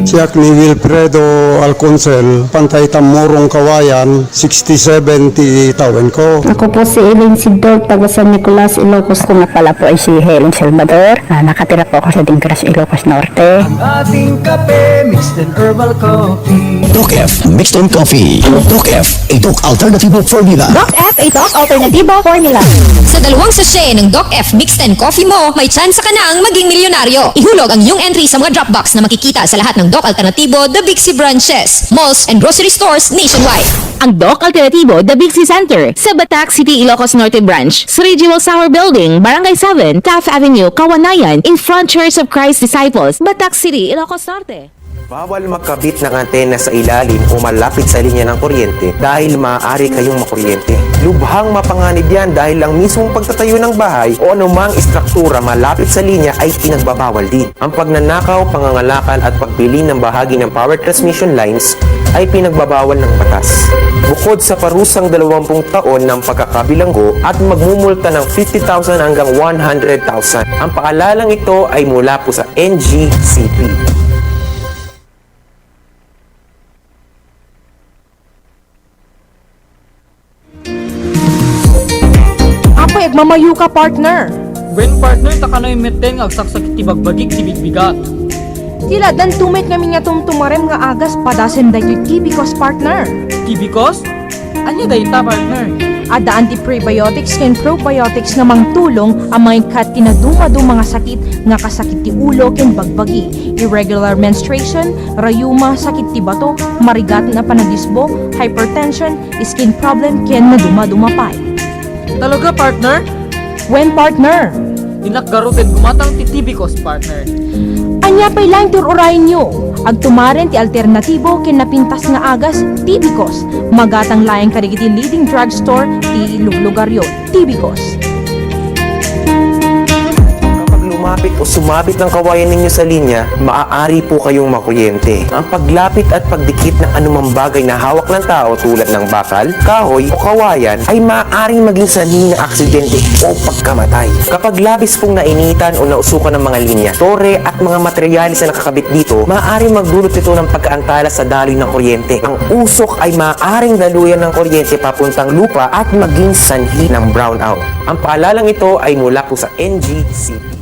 Siak ni Wilfredo Alconcel, Pantay Tammurong, Kawayan, sixty-seven ti tawenko. Ako po si Eileen Sidor, taga San Nicolas, Ilocos. Ako nga pala po ay si Helen Salvador. Ah, nakatira po ako sa Dingras, Ilocos Norte. Ang ating kape, mixed and herbal coffee. Doc F Mixed and Coffee. Doc F, a Doc Alternativo Formula. Doc F, a Doc Alternativo Formula. Sa dalawang sachet ng Doc F Mixed and Coffee mo, may tsansa ka nang maging milyonaryo. Ihulog ang iyong entry sa mga drop box na makikita sa lahat ng Doc Alternativo The Big C branches, malls, and grocery stores nationwide. Ang Doc Alternativo The Big C Center sa Batac City, Ilocos Norte Branch, sa Regional Sour Building, Barangay seven, Taft Avenue, Kawanayan, in front Church of Christ Disciples, Batac City, Ilocos Norte. Bawal magkabit ng antena sa ilalim o malapit sa linya ng kuryente dahil maaari kayong makuryente. Lubhang mapanganib yan dahil ang mismong pagtatayo ng bahay o anumang istruktura malapit sa linya ay pinagbabawal din. Ang pagnanakaw, pangangalakal at pagpili ng bahagi ng power transmission lines ay pinagbabawal ng batas. Bukod sa parusang dalawampung taon ng pagkakabilanggo at magmumulta ng fifty thousand hanggang one hundred thousand. Ang paalalang ito ay mula po sa N G C P. Apay, agmamayo ka, partner. Wen, partner, ta kano imetten nga agsaksakit ti bagbagik ti bigbigat. Ti la, danto met ngamin nga tumtumarem nga agas padasem daytoy Tibicos, partner. Tibicos? Ania dayta, partner? Addaan ti prebiotics ken probiotics nga mangtulong a mangikkat ti nadumaduma nga sakit nga kasakit ti ulo ken bagbagi, irregular menstruation, rayuma, sakit ti bato, marigaten a panaggisbo, hypertension, skin problem, ken nadumaduma pay. Talaga, partner? Wen, partner. Dinak garud ket gumatang ti Tibicos, partner. Ania pay laeng ti ur-urayenyo? Agtumaren ti alternatibo ken napintas nga agas, Tibicos. Magatang laeng kadagiti leading drugstore ti luglugaryo, Tibicos. Kapag lumapit o sumabit ang kawayan ninyo sa linya, maaari po kayong makuryente. Ang paglapit at pagdikit ng anumang bagay na hawak ng tao tulad ng bakal, kahoy o kawayan ay maaaring maging sanhi ng aksidente o pagkamatay. Kapag labis pong nainitan o nausukan ng mga linya, tore at mga materyales na nakakabit dito, maaaring magdulot ito ng pagkaantala sa daloy ng kuryente. Ang usok ay maaaring daluyan ng kuryente papuntang lupa at maging sanhi ng brownout. Ang paalalang ito ay mula po sa N G C P.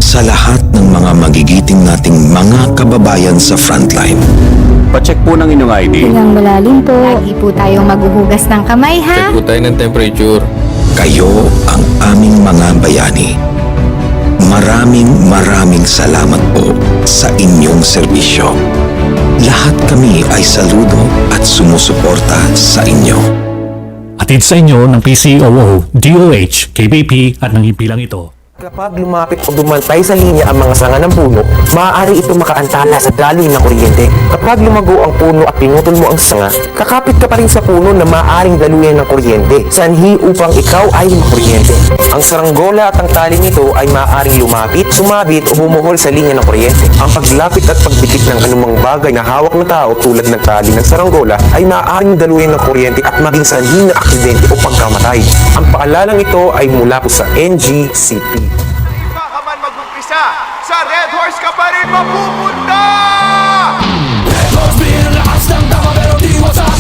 Sa lahat ng mga magigiting nating mga kababayan sa frontline. Pa-check po ng inyong I D. Hingang malalim po. Lagi po tayong maghuhugas ng kamay, ha? Check po tayo ng temperature. Kayo ang aming mga bayani. Maraming, maraming salamat po sa inyong serbisyo. Lahat kami ay saludo at sumusuporta sa inyo. Hatid sa inyo ng P C O O, D O H, K B P at ng himpilang ito. Kapag lumapit o dumantay sa linya ang mga sanga ng puno, maaari ito makaantala sa daloy ng kuryente. Kapag lumago ang puno at pinutol mo ang sanga, kakapit ka pa rin sa puno na maaaring daluyan ng kuryente, sanhi upang ikaw ay makuryente. Ang saranggola at ang tali nito ay maaaring lumapit, sumabit o bumuhol sa linya ng kuryente. Ang paglapit at pagdikit ng anumang bagay na hawak ng tao tulad ng tali ng saranggola ay maaaring daluyan ng kuryente at maging sanhi ng aksidente o pagkamatay. Ang paalalang ito ay mula po sa N G C P. Baka man mag-umpisa, sa Red Horse ka pa rin mapupunta! Red Horse Beer, lakas ng tama pero di wasak.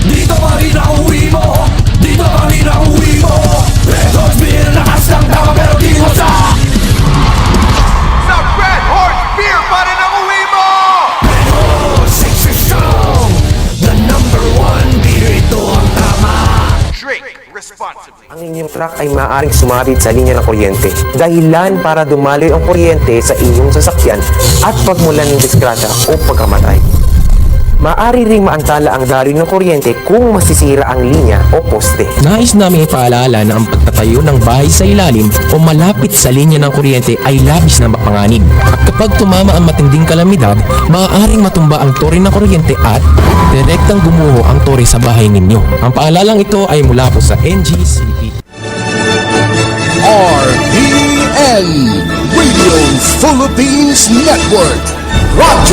Dito pa rin ang uwi mo, dito pa rin ang uwi mo. Red Horse Beer, lakas ng tama pero di wasak. Sa Red Horse Beer pa rin ang uwi mo! Red Horse, six strong. The number one beer, ito ang tama. Drink responsibly. Ang inyong truck ay maaaring sumabit sa linya ng kuryente, dahilan para dumaloy ang kuryente sa inyong sasakyan at pagmulan ng disgrasya o pagkamatay. Maaari ring maantala ang daloy ng kuryente kung masisira ang linya o poste. Nais naming ipaalala na ang pagtatayo ng bahay sa ilalim o malapit sa linya ng kuryente ay labis na mapanganib. At kapag tumama ang matinding kalamidad, maaaring matumba ang tore ng kuryente at direktang gumuho ang tore sa bahay ninyo. Ang paalalang ito ay mula po sa N G C P. R T N, Radio Philippines Network, Radyo